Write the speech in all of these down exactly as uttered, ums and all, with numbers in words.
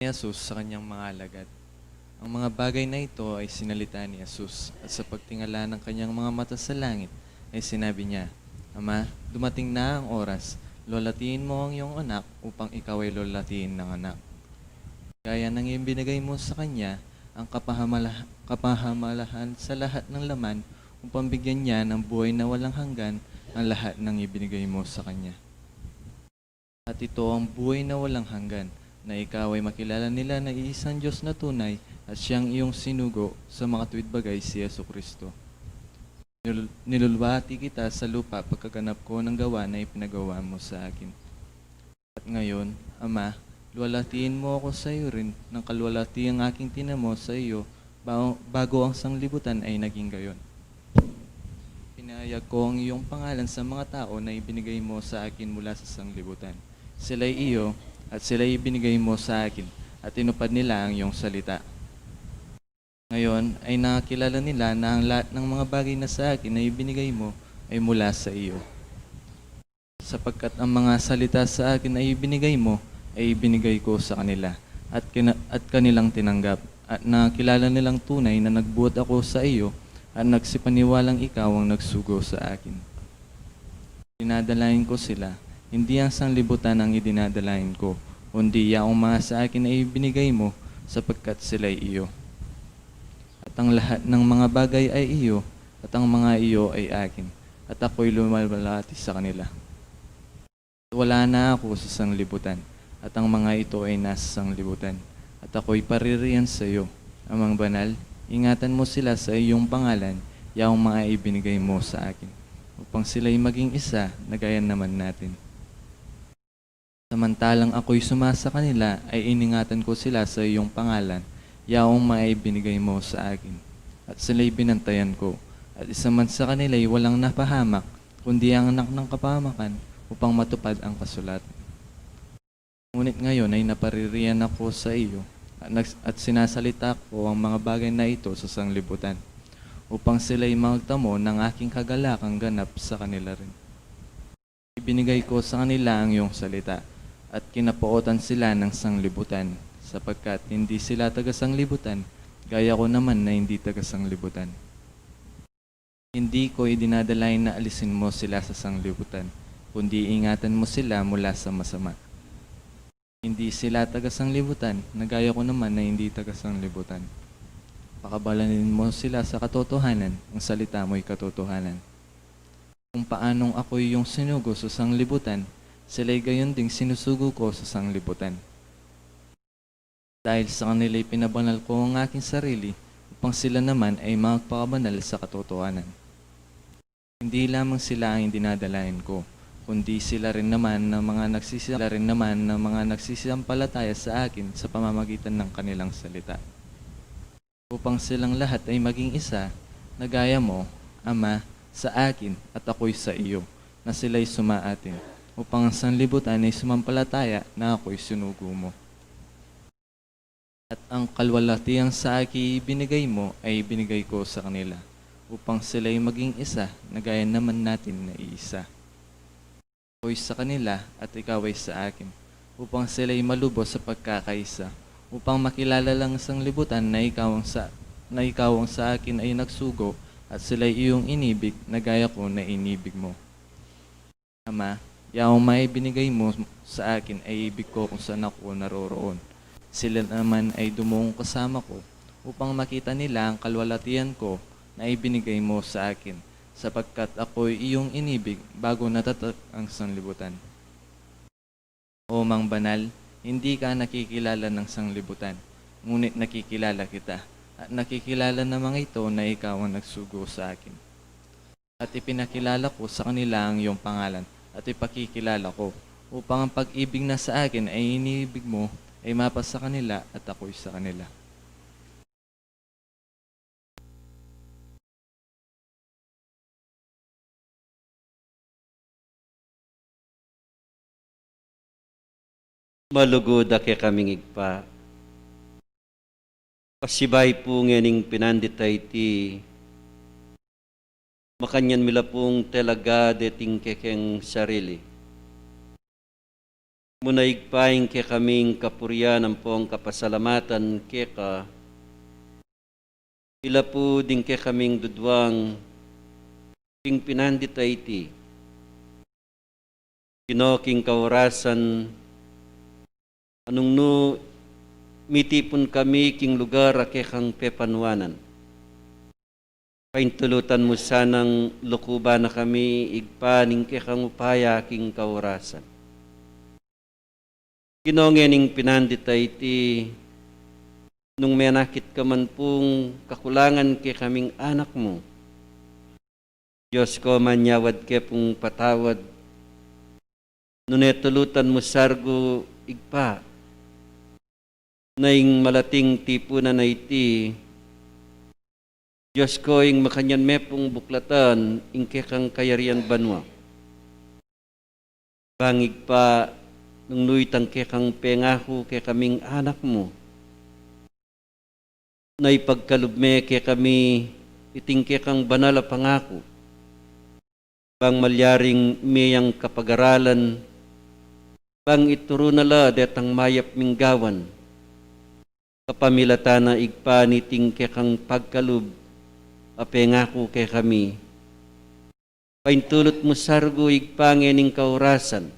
ni Jesus sa kanyang mga alagad. Ang mga bagay na ito ay sinalita ni Jesus, at sa pagtingala ng kanyang mga mata sa langit, ay sinabi niya, "Ama, dumating na ang oras, lulatiin mo ang iyong anak upang ikaw ay lulatiin ng anak. Gaya ng ibinigay mo sa kanya ang kapahamala-, kapahamalahan sa lahat ng laman upang bigyan niya ng buhay na walang hanggan ang lahat ng ibinigay mo sa kanya. At ito ang buhay na walang hanggan, na ikaw ay makilala nila na iisang Diyos na tunay at siyang iyong sinugo sa makatuwid bagay, si Yesu Kristo. Nil-, niluluwati kita sa lupa pagkaganap ko ng gawa na ipinagawa mo sa akin. At ngayon, Ama, luwalhatiin mo ako sa iyo rin, ng kaluwalhatiang aking tinamo sa iyo, ba-, bago ang sanglibutan ay naging gayon. Pinahayag ko ang iyong pangalan sa mga tao na ibinigay mo sa akin mula sa sanglibutan. Sila'y iyo, at sila'y ibinigay mo sa akin, at tinupad nila ang iyong salita. Ngayon ay nakilala nila na ang lahat ng mga bagay na sa akin na ibinigay mo ay mula sa iyo. Sapagkat ang mga salita sa akin ay ibinigay mo, ay ibinigay ko sa kanila, at kina-, at kanilang tinanggap, at nakilala nilang tunay na nagbuhat ako sa iyo, at nagsipaniwalang ikaw ang nagsugo sa akin. Dinadalain ko sila, hindi ang sanglibutan ang idinadalain ko, kundi yaong mga sa akin ay ibinigay mo, sapagkat sila'y iyo. At ang lahat ng mga bagay ay iyo, at ang mga iyo ay akin, at ako'y lumalati sa kanila. Wala na ako sa sanglibutan, at ang mga ito ay nasa sanglibutan, at ako'y paririyan sa iyo. Amang Banal, ingatan mo sila sa iyong pangalan, yaong mga ibinigay mo sa akin, upang sila'y maging isa na gaya naman natin. Samantalang ako'y sumasa kanila, ay iningatan ko sila sa iyong pangalan, yaong mga ibinigay mo sa akin, at sila'y binantayan ko, at isa man sa kanila'y walang napahamak, kundi ang anak ng kapahamakan, upang matupad ang kasulatan. Ngunit ngayon ay napaririyan ako sa iyo, at, nags-, at sinasalita ko ang mga bagay na ito sa sanglibutan, upang sila'y magtamo ng aking kagalakang ganap sa kanila rin. Ibinigay ko sa kanila ang iyong salita, at kinapootan sila ng sanglibutan, sapagkat hindi sila taga-sanglibutan, gaya ko naman na hindi taga-sanglibutan. Hindi ko idinadalain na alisin mo sila sa sanglibutan, kundi ingatan mo sila mula sa masama. Hindi sila taga-sanglibutan, na gaya ko naman na hindi taga-sanglibutan. Pakabalan mo sila sa katotohanan, ang salita mo'y katotohanan. Kung paanong ako'y iyong sinugo sa sanglibutan, sila'y gayon ding sinusugo ko sa sanglibutan. Dahil sa kanila'y pinabanal ko ang aking sarili, upang sila naman ay magpakabanal sa katotohanan. Hindi lamang sila ang dinadalain ko, kundi sila rin naman ng mga nagsisi-, sila rin naman ng mga nagsisampalataya sa akin sa pamamagitan ng kanilang salita. Upang silang lahat ay maging isa, na gaya mo, Ama, sa akin at ako'y sa iyo, na sila'y sumaatin, upang ang sanlibutan ay sumampalataya na ako'y sinugo mo. At ang kalwalatiang sa akin ibinigay mo ay ibinigay ko sa kanila, upang sila'y maging isa na gaya naman natin na iisa. Ako'y sa kanila at ikaw ay sa akin, upang sila'y malubos sa pagkakaisa, upang makilala lang sanglibutan na ikaw ang sa, na ikaw ang sa akin ay nagsugo, at sila'y iyong inibig na gaya ko na inibig mo. Ama, yaong mga ibinigay mo sa akin ay ibig ko kung saan ako naroroon. Sila naman ay dumungong kasama ko, upang makita nila ang kalwalatian ko na ibinigay mo sa akin, sapagkat ako'y iyong inibig bago natatag ang sanlibutan. O Mang Banal, hindi ka nakikilala ng sanglibutan, ngunit nakikilala kita, at nakikilala ng mga ito na ikaw ang nagsugo sa akin. At ipinakilala ko sa kanila ang iyong pangalan, at ipakikilala ko, upang ang pag-ibig na sa akin ay inibig mo ay mapasa kanila at ako'y sa kanila. Malugud a kekaming Ibpa. Pasibayu pu ngening pinandit a iti, makanyan mi la pung talaga deting kekeng sarili. Muna Ibpa ing kekaming kapurian ampong kapasalamatan keka, ilapu ding kekaming duduang king pinandit a iti. Ginu, king kaurasan a nung nu mitipun kami king lugar a kekang pepanuanan, paintulutan mu sanang lukuban na kami, Ibpa, ning kekang upaya king kaurasan. Ginu, ngening pinandit a iti, nung menakit ka man pung kakulangan kekaming anak mu, Dios ko, manyawad ke pung patawad. Nune tulutan mu sargu, Ibpa, na ing malating tipunan a iti, Dios ko, ing makanyan me pung buklatan ing kekang kayarian banua. Bang Ibpa, nung nu itang kekang pengaku kekaming anak mu, na ipagkalub me kekami iting kekang banal a pangaku, bang malyaring meyang kapagaralan, bang ituru na la detang mayap ming gawan, kapamilatan na, Ibpa, niting kekang pagkalub a pengaku kekami. Paintulut mu sargu, Ibpa, ngening kaurasan,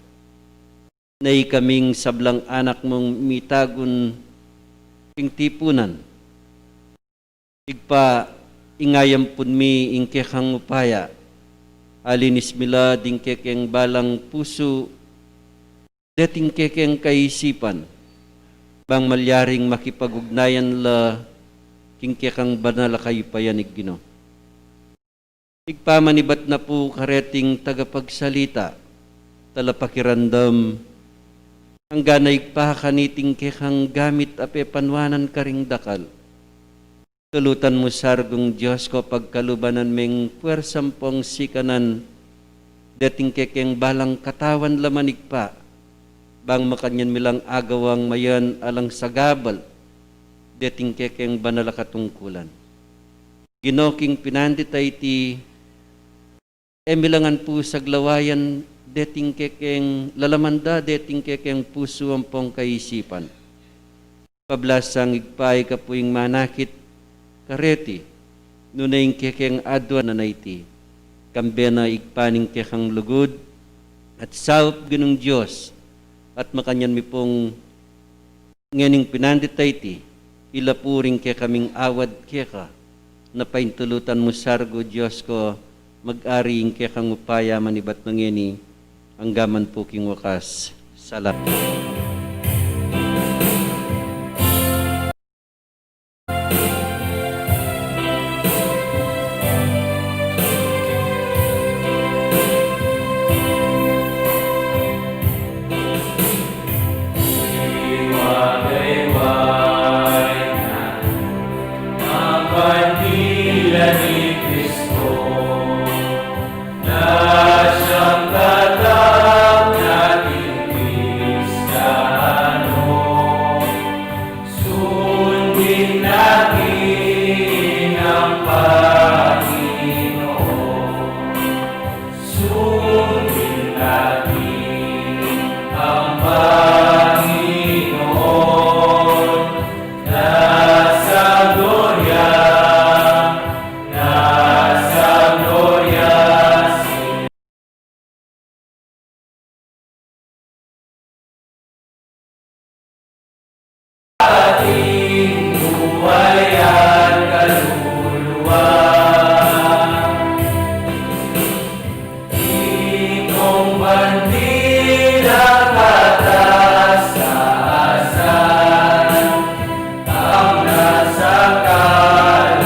na ikaming sablang anak mung mitagun king tipunan. Ibpa, ing ayampun mi ing kekang upaya, alinis mi la ding kekeng balang pusu, deting kekeng kaisipan, bang malyaring makipag-ugnayan la king kekang banal a kayupayan, Ginu. Ibpa, manibat na pu kareting tagapagsalita, talapakiramdam, angga na Ibpa kaniting kekang gamit a pepanuanan karing dakal. Tulutan mu sargu, Dios ko, pagkaluban meng puersa ampong sikanan deting kekeng balang katawan la man, Ibpa, bang makanyan mi lang agawang mayan alang sagabal deting kekeng banal a katungkulan. Ginu, king pinandit a iti, e mi la ngan pu saglawayan deting kekeng lalaman da deting kekeng pusu ampong kaisipan. Pablasang Ibpa, ika pu ing manakit kareti, nune ing kekeng aduan a iti, kambe na Ibpa ning kekang lugud at saup, Ginung Dios, at makanyan mi pung ngening pinandit a iti, ilapu ring kekaming awad keka, na paintulutan mu sargu, Dios ko, mag-ari ing kekang upaya manibat na ngeni, angga man pu king wakas. Salamat. Sundin natin ang Panginoon. Sundin natin ang Panginoon. Nasa gloria, nasa gloria, ating buhay at kaluluwa. Itong bandilang kataas-taasan ang nasa kalangitan.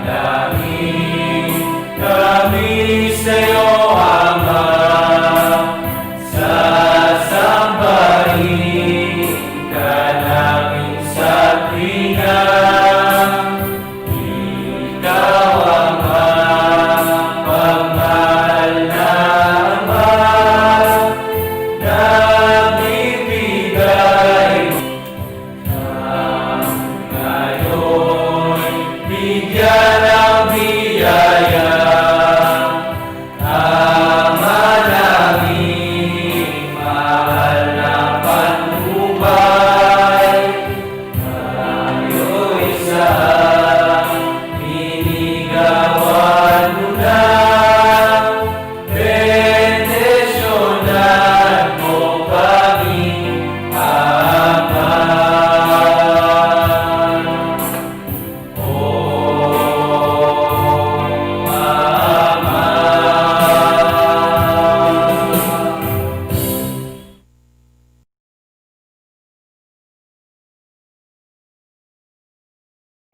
Manalangin kami sa'yo, Ama, sasambahin ka naming saklingan. Ikaw ang mapagmahal na Ama, na bibigay Ngayon, bigyan ng biyaya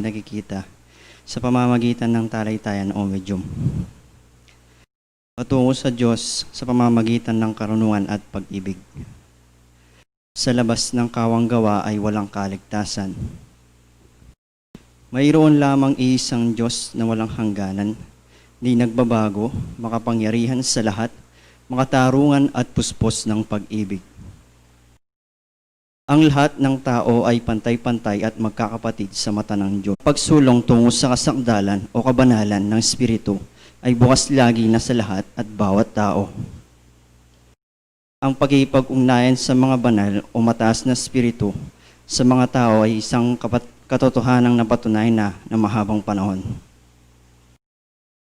nakikita sa pamamagitan ng talay-tayan o medium. Patungo sa Diyos sa pamamagitan ng karunungan at pag-ibig. Sa labas ng kawang gawa ay walang kaligtasan. Mayroon lamang iisang Diyos na walang hangganan, di nagbabago, makapangyarihan sa lahat, makatarungan at puspos ng pag-ibig. Ang lahat ng tao ay pantay-pantay at magkakapatid sa mata ng Diyos. Pagsulong tungo sa kasakdalan o kabanalan ng Espiritu ay bukas lagi na sa lahat at bawat tao. Ang pakikipag-ugnayan sa mga banal o mataas na espiritu sa mga tao ay isang kapat-, katotohanang napatunay na, na mahabang panahon.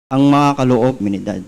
Ang mga kaloob, minidad.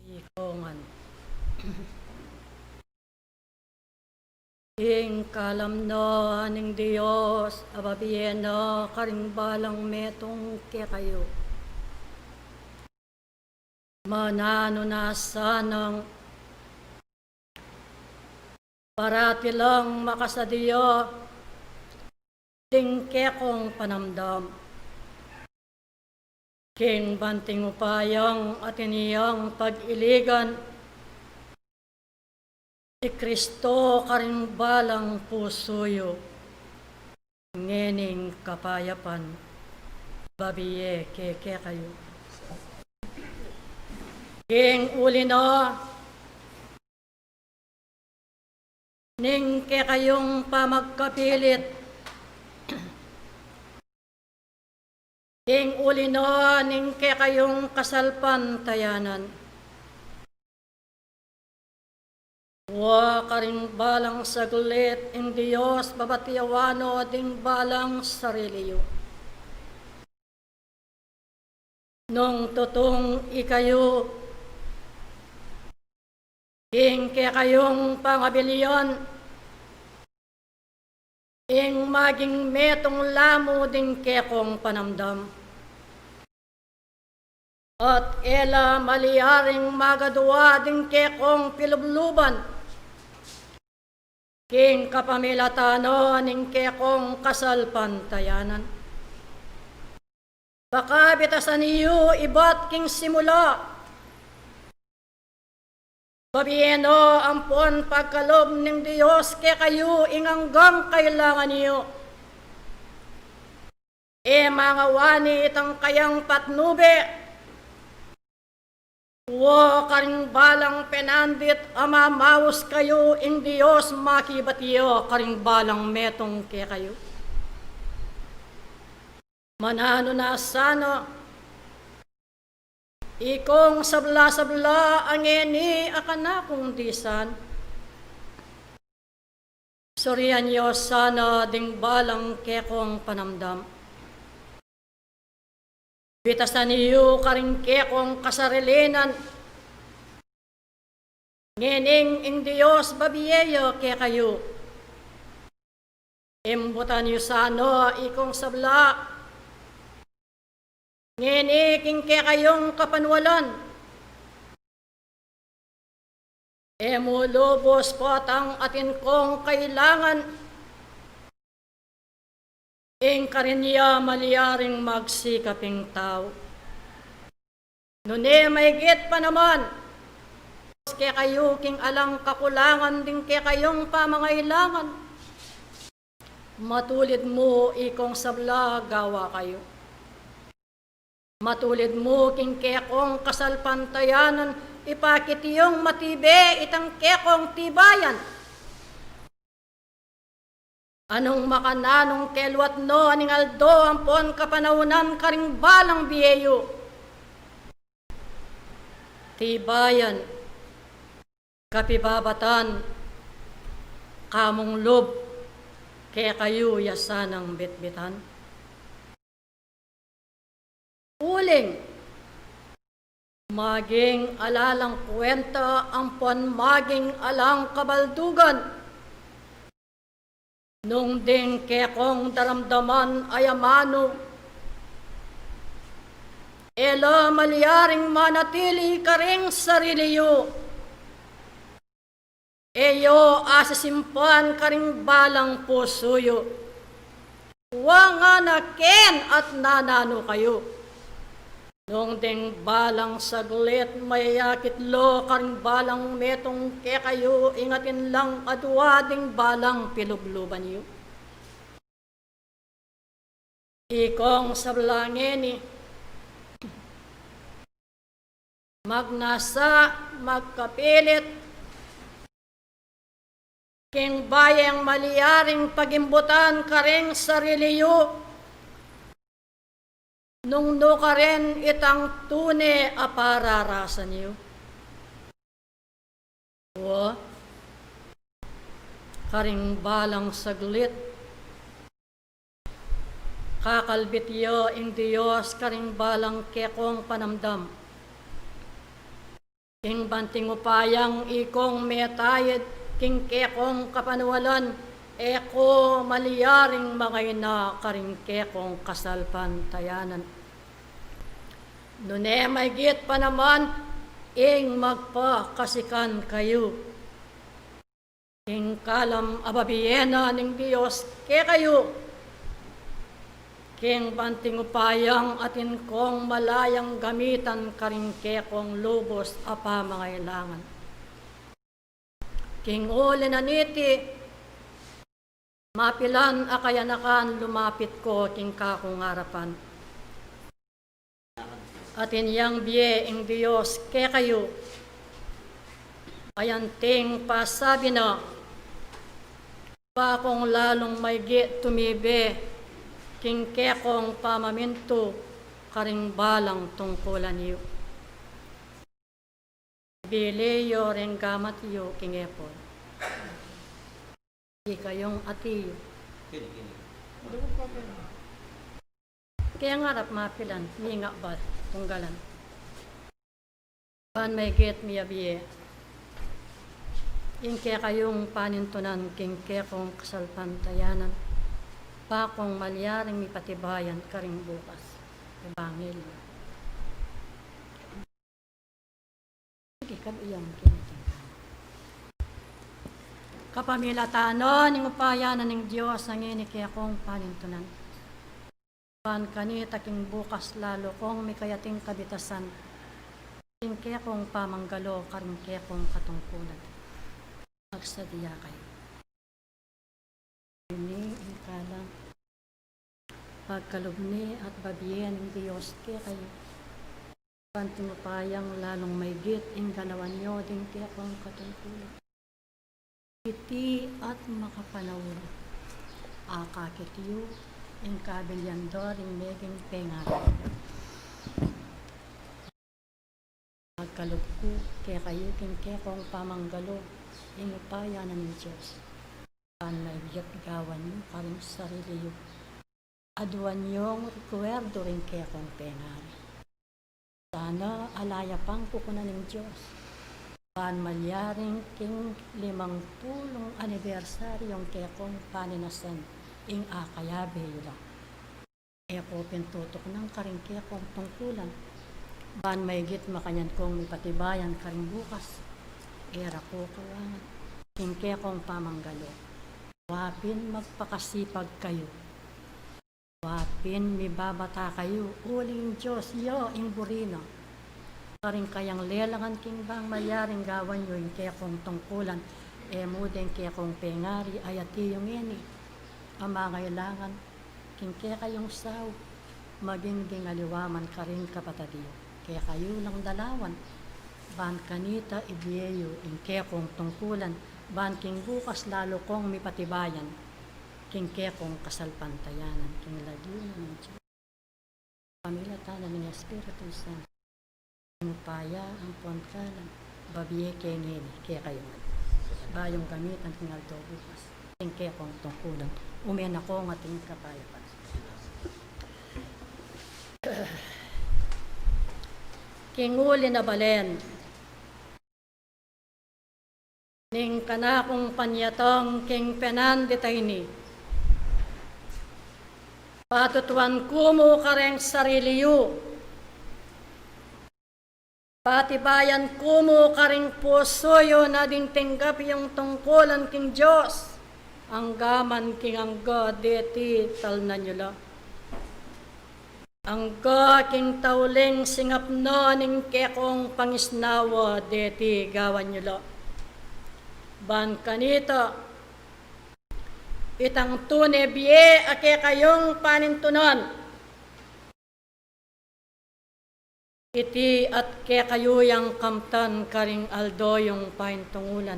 Ikongan. Ing kalam na ning Dios a babie na karing balang metung kekayu. Mananu na sanang parati lang makasadya ding kekong panamdam king banting upayang atin yang pag-iligan i Kristo karing balang pusu yu. Ngening kapayapan babie ke kekayu. King uli na ning kekayung pamagkapilit, king uli na ning kekayung kasalpantayanan, Wa karing balang saglit ing Dios babatiawan no ding balang sarili yu. Nung tutung ikayu, ing kekayung pangabilian, ing maging metung lamu ding kekong panamdam. At e la malyaring magadua ding kekong pilubluban king kapamilatan no ning kekong kasalpantayanan. Pakabitasan yu ibat king simula. Babie no ampon pagkalub ning Dios kekayu ing anggang kailangan yu. E mangawani itang kayang patnube. Wa karing balang penandit a mamaus kayu ing Dios makibat ya karing balang metung kekayu. Mananu na sana, ikong sabla-sabla, a ngeni a kanakung disan. Surian yu sana ding balang kekong panamdam. Bitasan yu karing kekong kasarilinan. Ngening ing Dios babie ya kekayu. Imbutan yu sana ikong sabla. Ngeni king kekayung kapanwalan. E mu lubus potang atin kong kailangan. Ing karin ya malyaring magsikap ing tau. Nune maigit pa naman, kekayu king alang kakulangan ding kekayung pamangailangan. Matulid mu ikong sabla gawa kayu. Matulid mu king kekong kasalpantayanan, ipakit yung matibe itang kekong tibayan. Anung makananung keluat no aning aldo ampon kapanaunan karing balang bie yu. Tibayan, kapibabatan, kamung lub, kekayu ya sanang bitbitan. Uling maging ala lang kwenta ampon maging alang kabaldugan. Nung ding kekong daramdaman ay amanu, e la malyaring manatili karing sarili yu. E yu asisimpan karing balang pusu yu. Wa ngana ken at nananu kayu. Nung ding balang saglit mayakit lo karing balang metung kekayu, ing atin lang adua ding balang pilubluban yu. Ikong sabla ngeni, magnasa, magkapilit king bayeng malyaring pagimbutan karing sarili yu. Nung nukarin itang tune a pararasan yu. Wa karing balang saglit, kakalbit ya ing Dios karing balang kekong panamdam. King banting upayang ikong metayid king kekong kapanwalan, e ko malyaring mangaina karing kekong kasalpantayanan. Nune maigit pa naman ing magpakasikan kayu. King kalam a babie na ning Dios kekayu, king banting upayang atin kong malayang gamitan karing kekong lubus a pamangailangan. King uli na niti, mapilan a kayanakan lumapit ko king kakung arapan. Atin yang bie ing Dios kekayu. Ayanting pasabi na, ba kong lalung maigi tumibe king kekong pamamintu karing balang tungkulan yu. Bili yu reng gamat yu king epon. Ikayung ati yu. Keng arap mapilan, mingabal, tunggalan. Ban maigit miyabie ing kekayung panintunan king kekong kasalpantayanan, ba kong malyaring mipatibayan karing bukas. Ebanghelyo. Sige, kabiyan king kapamilatan no ning upaya na ning Dios a ngeni kekong panintunan. Ban kanita king bukas lalu kong mikayating kabitasan king kekong pamanggalo karing kekong katungkulan. Magsadya kayu. Ini ing kalang pagkalub ne at babie ning Dios kekayu. Ban king upayang lalung maigit ing ganawan yu ding kekong katungkulan. Iti at makapanaun, akakit yu ing kabilian do ring meging pengaral. Pagkalub ku kekayu king kekong pamanggalo ing upaya na ning Dios. Ban maigit gawan yu karing sarili yu. Aduan yung rekuerdo ring kekong pengari. Sana ala ya pang kukunan ning Dios ban malyaring king limang pulung anibersaryung kekong paninasan ing akayabe yu la. E ku pintutuknang karing kekong tungkulan ban maigit makanyan kong mipatibayan karing bukas. E ra ku kawangan king kekong pamanggalo. Wa pin magpakasipag kayu. Wa pin mibabata kayu, uling Dios ya ing buri na. Karing kayang lelangan king bang malyaring gawan yu ing kekong tungkulan, e mu deng kekong pengari a ati yu ngeni a mangailangan king kekayung sau, maging ding aliwa man karing kapatad yu. Kekayu lang dalawan, ban kanita ibie yu ing kekong tungkulan, ban king bukas lalu kong mipatibayan king kekong kasalpantayanan, king lagyu na ning Dios, pamilatan na ning Espiritu Santo, ing upaya ampon kalang, babie ke ngeni, kekayu ngan. Bayung gamitan king aldo bukas king kekong tungkulan. Ume na kong ating kapayapan. King uli na balen ning kanakung panyatang king penandit a ini, patutuan ku mu kareng sarili yu, patibayan ku mu karing pusu yu na ding tinggap yung tungkulan king Dios, angga man king angga deti talnan yu la. Angga king tauling singap na ning kekong pangisnawa deti gawan yu la. Ban kanita, itang tune bie a kekayung panintunan. Iti at kekayu yang kamtan karing aldo yung paintungulan.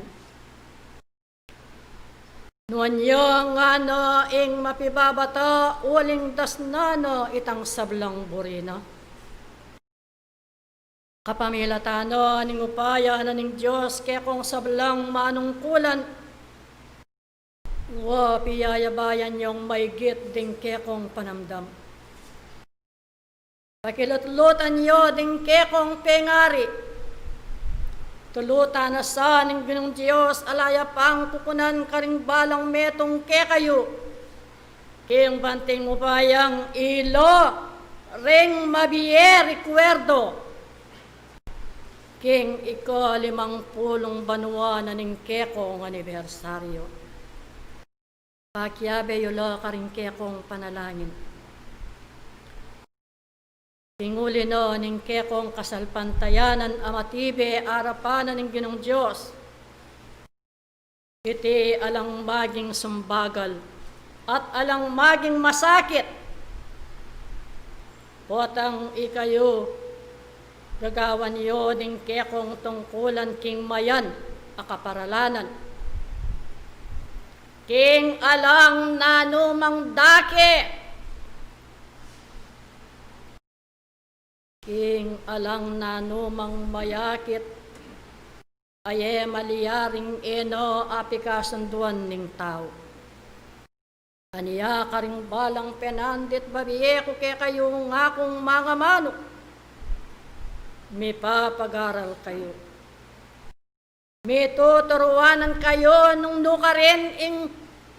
Nuan ya ngana ing mapibabata uling dasnan na itang sablang buri na. Kapamilatan na ning upaya na ning Dios kekong sablang manungkulan. Wa piyayabayan yung maigit ding kekong panamdam. Pakilutlutan yu ding kekong pengari. Tulutan na sa ning Ginung Dios ala ya pang kukunan karing balang metung kekayu. King banting upayang ila ring mabie rekuerdo king ikalimang pulung banua na ning kekong anibersaryu. Pakiabe yu la karing kekong panalangin. King uli na ning kekong kasalpantayanan a matibe arapan na ning Ginung Dios. Iti alang maging sumbagal at alang maging masakit. Potang ikayu, gagawan yu ding kekong tungkulan king mayan a kaparalanan. King alang nanumang dake, king alang nanumang mayakit, A e malyaring e na apikasunduan ning tau. Anya karing balang penandit babie ku kekayu, ngakung mangamanuk, mipapagaral kayu, mituturuanan kayu nung nukarin ing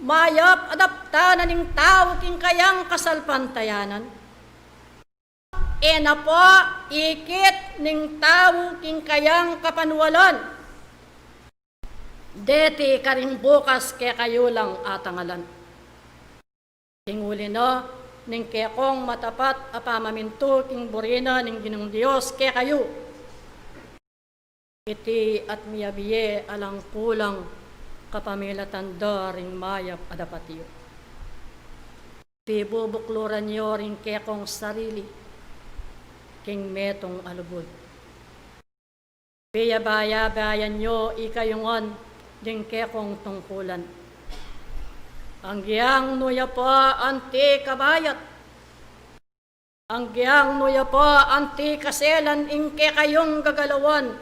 mayap a daptan na ning tau king kayang kasalpantayanan. E na pa ikit ning tau king kayang kapanualan. Deti karing bukas kekayu lang atangalan. King uli na ning kekong matapat a pamamintu king buri na ning Ginung Dios kekayu. Iti at miyabie alang kulang kapamilatan da ring mayap a dapat yu. Pibubukluran yu ring kekong sarili king metung a lugud. Piyabayabayan yu ikayu ngan ding kekong tungkulan. Anggiang nu ya pa anti kabayat, anggiang nu ya pa anti kaselan ing kekayung gagalawan.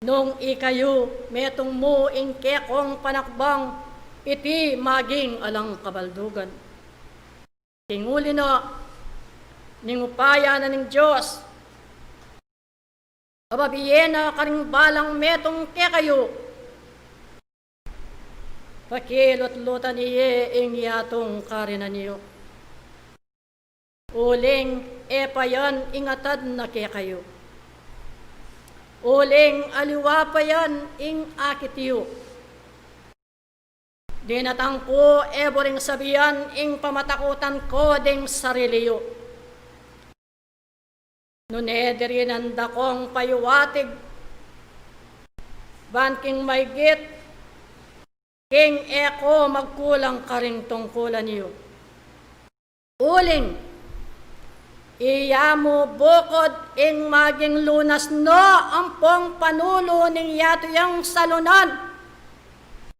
Nung ikayu metung mu ing kekong panakbang, iti maging alang kabaldugan. King uli na ning upaya na ning Dios, a babie na karing balang metung kekayu, pakilutlutan ye ing yatung karinan yu. Uling e pa yan ing atad na kekayu. Uling aliwa pa yan ing akit yu. Dinatang ku e buring sabian ing pamatakutan ku ding sarili yu. Nune dirinan da kong payuwatig ban king maygit king e ku magkulang karing tungkulan yu. Uling iya mu bukud ing maging lunas na ampong panulu ning yatu yang salunan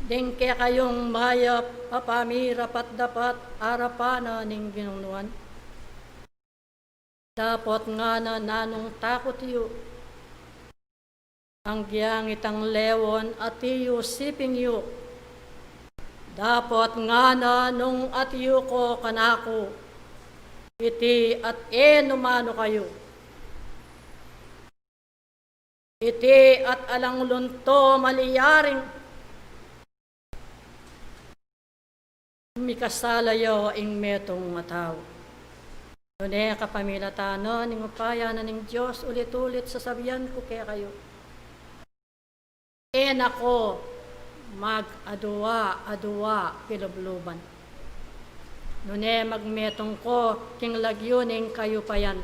ding kekayung mayap a pamirapat-dapat arapan na ning Ginung Nuan. Dapot ngana nanung takut yu, anggiang itang lewon ati yu siping yu. Dapot ngana nung ati yu ko kanaku, iti at e nu manu kayu. Iti at alang lunto malyaring mikasala ya ing metung a tau. Nune kapamilatan na ning upaya na ning Dios, ulit-ulit sasabian ku kekayu, e na ku mag-adua-adua pilubluban. Nune magmetung ku king lagyu ning kayupayan,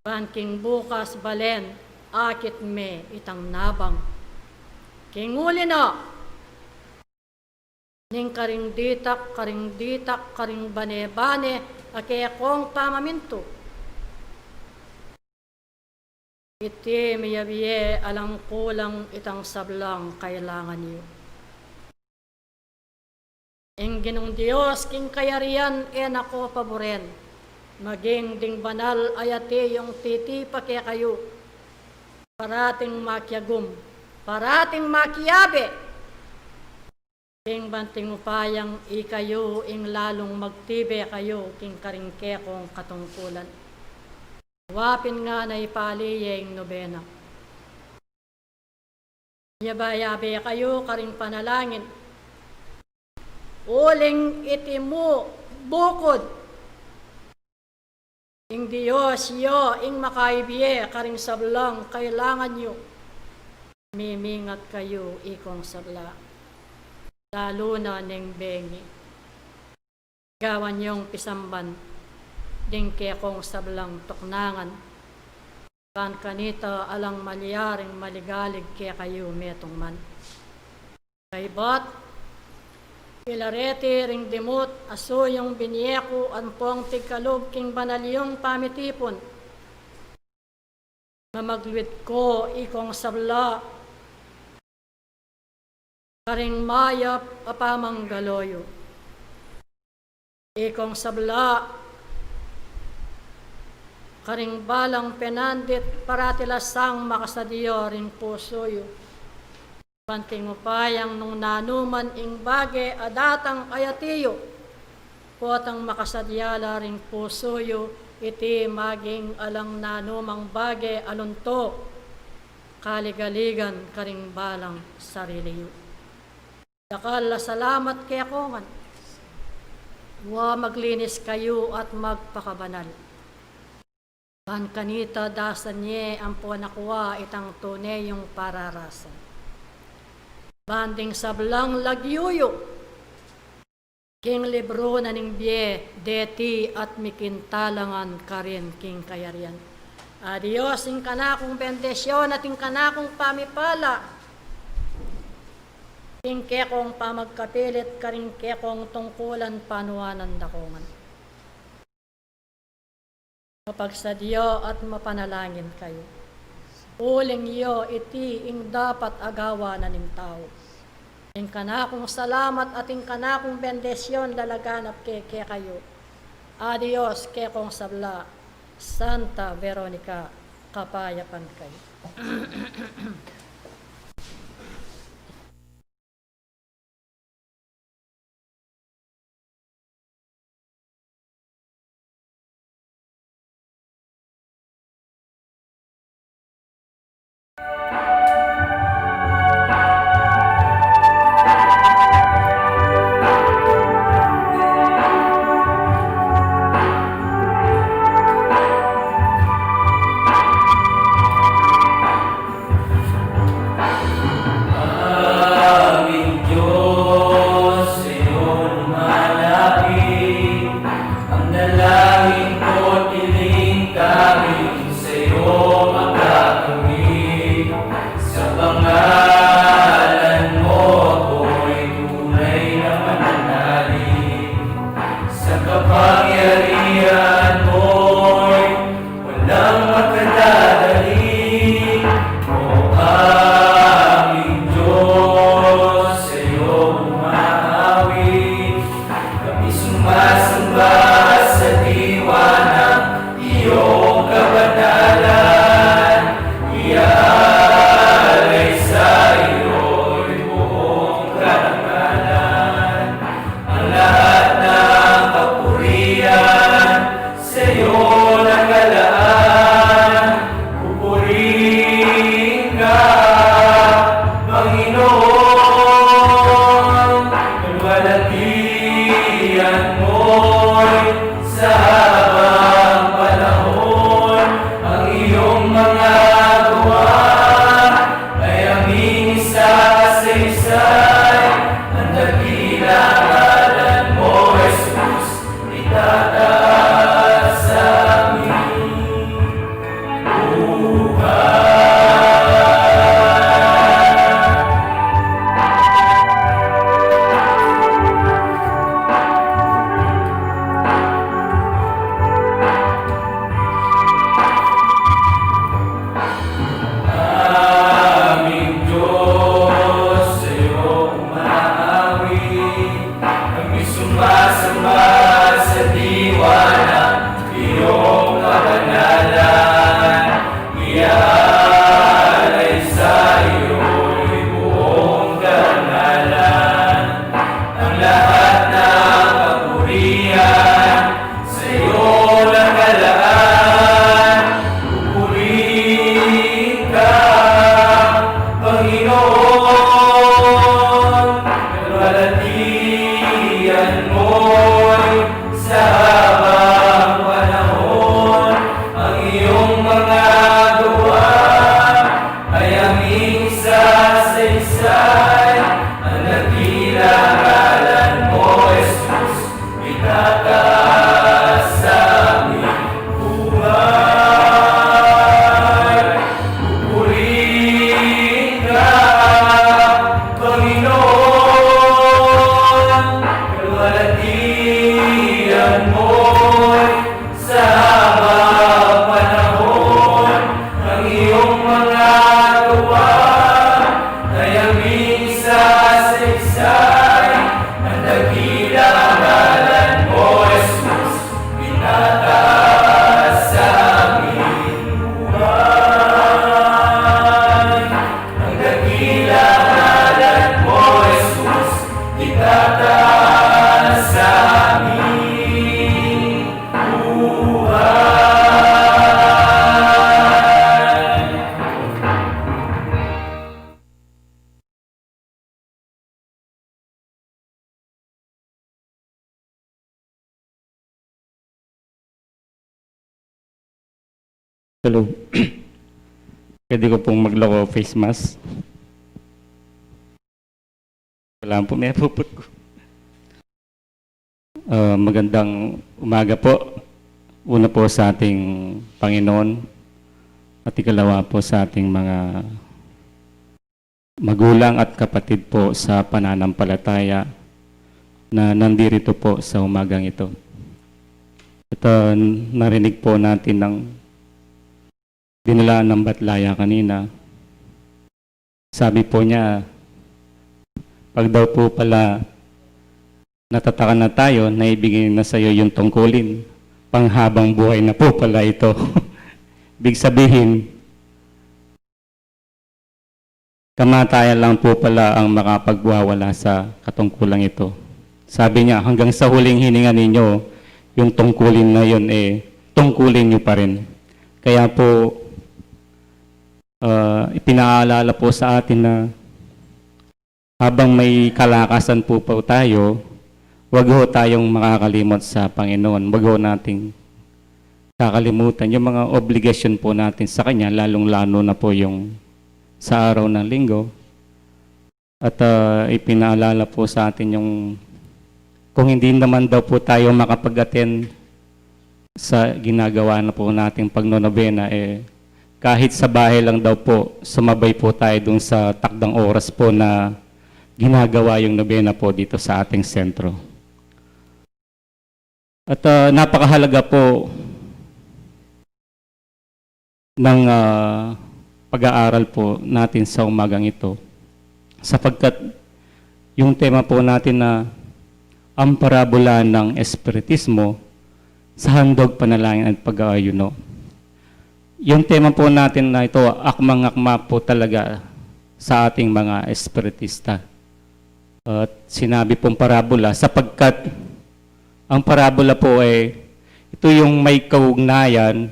ban king bukas balen akit me itang nabang. King uli na ning karing ditak, karing ditak, karing bane-bane a kekong pamamintu, iti miyabie alang kulang itang sablang kailangan yu. Ing Ginung Dios king kayarian e na ku paburen, maging ding banal a yati yung titipa kekayu, parating makiagum, parating makiabe, king banting upayang ikayu ing lalung magtibe kayu king karing kekong katungkulan. Wa pin ngana ipali ye ing nobena. Miyabe-yabe kayu karing panalangin. Uling iti mu bukud ing Dios ya ing makaibie karing sablang kailangan yu. Mimingat kayu, ikong sabla, lalu na neng bengi. Gawan yung pisamban ding kekong sablang tuknangan, ban kanita alang malyaring maligalig kekayu metung man. Kaybat, pilareti ring dimut a suyung binie ku ampong pigkalub king banal yung pamitipun. Mamagluid ku, ikong sabla, karing mayap a pamanggalo yu. Ikong sabla, karing balang penandit parati la sang makasadya ring pusu yu. Ban king upayang nung nanuman ing bage a datang ayati yu, potang makasadya la ring pusu yu, iti maging alang nanumang bage a lunto, kaligaligan karing balang sarili yu. Dakal a salamat keko ngan. Wa maglinis kayu at magpakabanal. Ban kanita dasan ye ampon akua itang tune yung pararasan. Ban ding sablang lagyu yu king libru na ning bie deti at mikintalangan karin king kayarian. A Dios, ing kanakung bendisyon at ing kanakung pamipala, ing kekong pamagkapilit karing kekong tungkulan panuanan da ko ngan. Mapagsadya at mapanalangin kayu. Uling yu iti ing dapat agawa na ning tau. Ing kanakung salamat at ing kanakung bendisyon lalaganap ke kekayu. A Dios, kekong sabla, Santa Veronica, kapayapan kayu. Hello. Pwede ko pong maglako face mask? Wala po, may puput ko. Ah, magandang umaga po. Una po sa ating Panginoon at ikalawa po sa ating mga magulang at kapatid po sa pananampalataya na nandirito po sa umagang ito. At, ah, narinig po natin ng dinalaan ng Batlaya kanina. Sabi po niya, pag daw po pala natatakan na tayo, naibigay na sa'yo yung tungkulin. Panghabang buhay na po pala ito. Ibig sabihin, kamatayan lang po pala ang makapagwawala sa katungkulang ito. Sabi niya, hanggang sa huling hininga ninyo, yung tungkulin na yun, eh, tungkulin niyo pa rin. Kaya po, ah, ipinaalala po sa atin na habang may kalakasan po po tayo, wag ho tayong makakalimot sa Panginoon. Wag ho nating kakalimutan yung mga obligasyon po natin sa Kanya, lalong-lalo na po yung sa araw ng linggo. At, ah, ipinaalala po sa atin yung kung hindi naman daw po tayo makapag-attend sa ginagawa na po nating pagnonobena, eh, kahit sa bahay lang daw po, sumabay po tayo dun sa takdang oras po na ginagawa yung nobena po dito sa ating sentro. At, ah, napakahalaga po ng, ah, pag-aaral po natin sa umagang ito, sapagkat yung tema po natin na ang parabola ng espiritismo sa handog, panalangin at pag-aayuno. Yung tema po natin na ito, akmang-akma po talaga sa ating mga espiritista. At sinabi pong parabola sapagkat ang parabola po ay ito yung may kaugnayan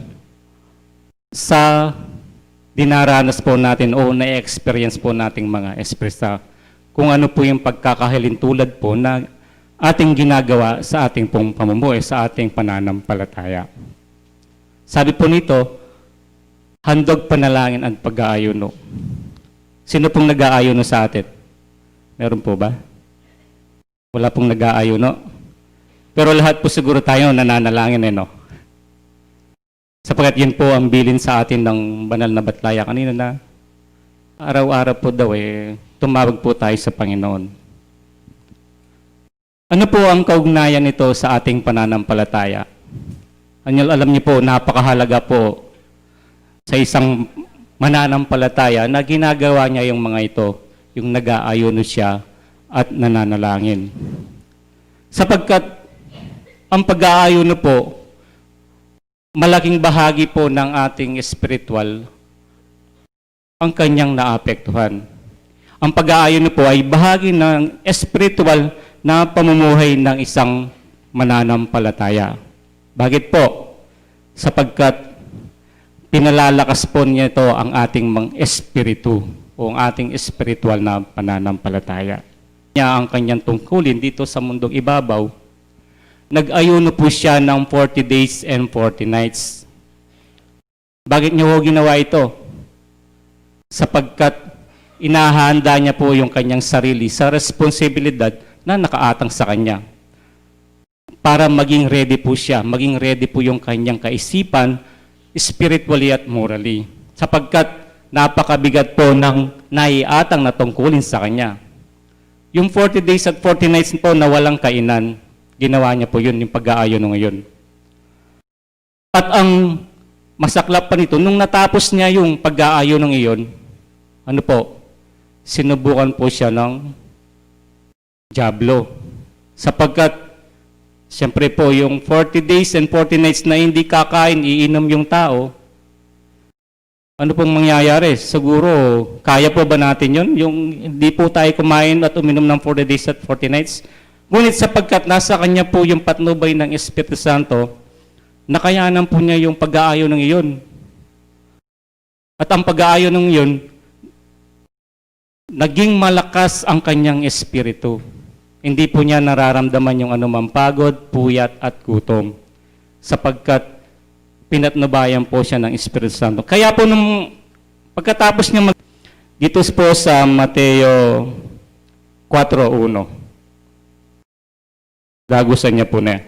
sa dinaranas po natin o na-experience po nating mga espiritista, kung ano po yung pagkakahalintulad po na ating ginagawa sa ating pong pamumuhay, sa ating pananampalataya. Sabi po nito, handog, panalangin at pag-aayuno. Sino pong nag-aayuno sa atin? Meron po ba? Wala pong nag-aayuno. Pero lahat po siguro tayo nananalangin, eh, no? Sapagkat yun po ang bilin sa atin ng banal na Batlaya kanina na araw-araw po daw, eh, tumawag po tayo sa Panginoon. Ano po ang kaugnayan nito sa ating pananampalataya? Ano, alam niyo po, napakahalaga po sa isang mananampalataya na ginagawa niya yung mga ito, yung nag-aayuno siya at nananalangin. Sapagkat ang pag-aayuno po, malaking bahagi po ng ating espiritual ang kanyang naapektuhan. Ang pag-aayuno po ay bahagi ng espiritual na pamumuhay ng isang mananampalataya. Bakit po? Sapagkat pinalalakas po nito ang ating mga espiritu o ang ating espiritual na pananampalataya. Niya ang kanyang tungkulin dito sa mundong ibabaw. Nag-ayuno po siya ng forty days and forty nights. Bakit niya ho ginawa ito? Sapagkat inahanda niya po yung kanyang sarili sa responsibilidad na nakaatang sa kanya. Para maging ready po siya, maging ready po yung kanyang kaisipan, spiritually at morally. Sapagkat napakabigat po ng naiatang na tungkulin sa kanya. Yung forty days at forty nights po na walang kainan, ginawa niya po yun, yung pag-aayuno ngayon. At ang masaklap pa nito, nung natapos niya yung pag-aayuno ngayon, ano po, sinubukan po siya ng Diablo. Sapagkat, siyempre po, yung forty days and forty nights na hindi kakain, iinom yung tao, ano pong mangyayari? Siguro, kaya po ba natin yun? Yung hindi po tayo kumain at uminom ng forty days at forty nights? Ngunit sapagkat nasa kanya po yung patnubay ng Espiritu Santo, nakayanan po niya yung pag-aayunong iyon. At ang pag-aayunong iyon, naging malakas ang kanyang espiritu. Hindi po niya nararamdaman yung anumang pagod, puyat, at gutom. Sapagkat pinatnubayan po siya ng Espiritu Santo. Kaya po nung pagkatapos niya mag-, dito po sa Mateo four one, dagusan niya po na.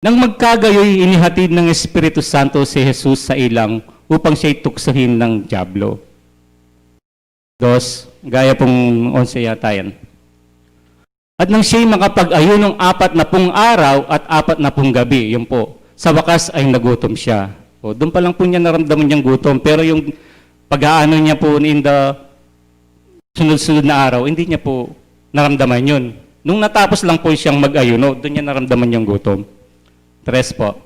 Nang magkagayoy, inihatid ng Espiritu Santo si Jesus sa ilang upang siya'y tuksohin ng Diablo. Dos, gaya pong onse yata yan. At nang siya'y makapag-ayunong apat na pung araw at apat na pung gabi, yun po, sa wakas ay nagutom siya. O, doon pa lang po niya naramdaman yung gutom. Pero yung pag-aano niya po in the sunod-sunod na araw, hindi niya po naramdaman yun. Nung natapos lang po siyang mag-ayuno, doon niya naramdaman yung gutom. Tres po.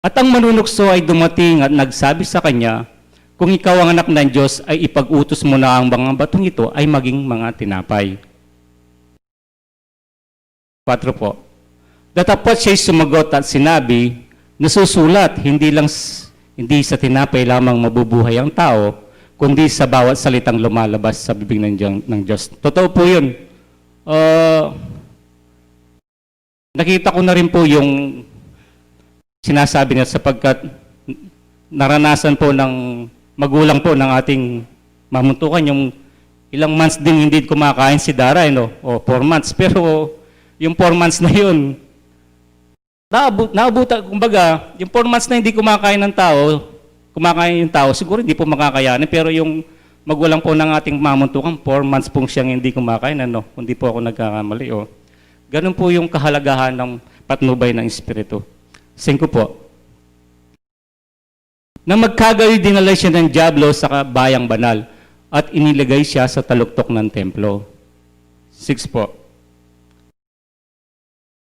At ang manunukso ay dumating at nagsabi sa kanya, "Kung ikaw ang anak ng Diyos, ay ipag-utos mo na ang mga batong ito ay maging mga tinapay." Patro po. Datapot siya'y sumagot at sinabi, "Nasusulat, hindi lang s-, hindi sa tinapay lamang mabubuhay ang tao, kundi sa bawat salitang lumalabas sa bibig ng Diyang-, ng Diyos." Totoo po yun. Ah, nakita ko na rin po yung sinasabi niya sapagkat naranasan po ng magulang po ng ating mamuntukan yung ilang months din hindi kumakain si Dara, eh, no? O, four months. Pero yung four months na yun, naabu-, naabutan, kumbaga, yung four months na hindi kumakain ng tao, kumakain yung tao, siguro hindi po makakayanin, pero yung magulang po ng ating mamuntukan, four months pong siyang hindi kumakain, ano, kung di po ako nagkakamali, o. Ganun po yung kahalagahan ng patnubay ng Espiritu. Singko po. Na magkagayoy, dinala siya ng Diablo sa bayang banal at inilagay siya sa taluktok ng templo. Six po.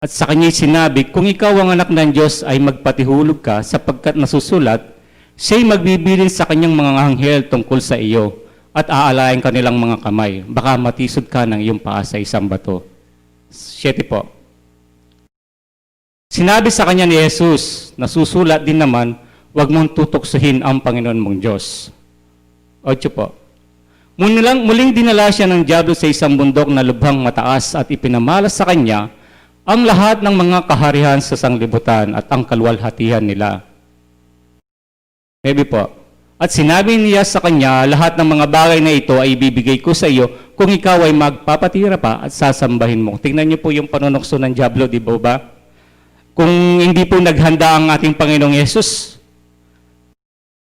At sa kanya'y sinabi, "Kung ikaw ang anak ng Diyos, ay magpatihulog ka, sapagkat nasusulat, siya'y magbibilin sa kanyang mga anghel tungkol sa iyo, at aalayan kanilang mga kamay, baka matisod ka ng iyong paa sa isang bato." Siyete po. Sinabi sa kanya ni Jesus, "Nasusulat din naman, 'Huwag mong tutuksuhin ang Panginoon mong Diyos.'" Otso po. Muling, muling dinala siya ng Diablo sa isang bundok na lubhang mataas at ipinamalas sa kanya ang lahat ng mga kaharian sa sanglibutan at ang kaluwalhatian nila. Maybe po. At sinabi niya sa kanya, "Lahat ng mga bagay na ito ay ibibigay ko sa iyo kung ikaw ay magpapatira pa at sasambahin mo." Tingnan niyo po yung panunukso ng Diablo, di ba ba? Kung hindi po naghanda ang ating Panginoong Yesus,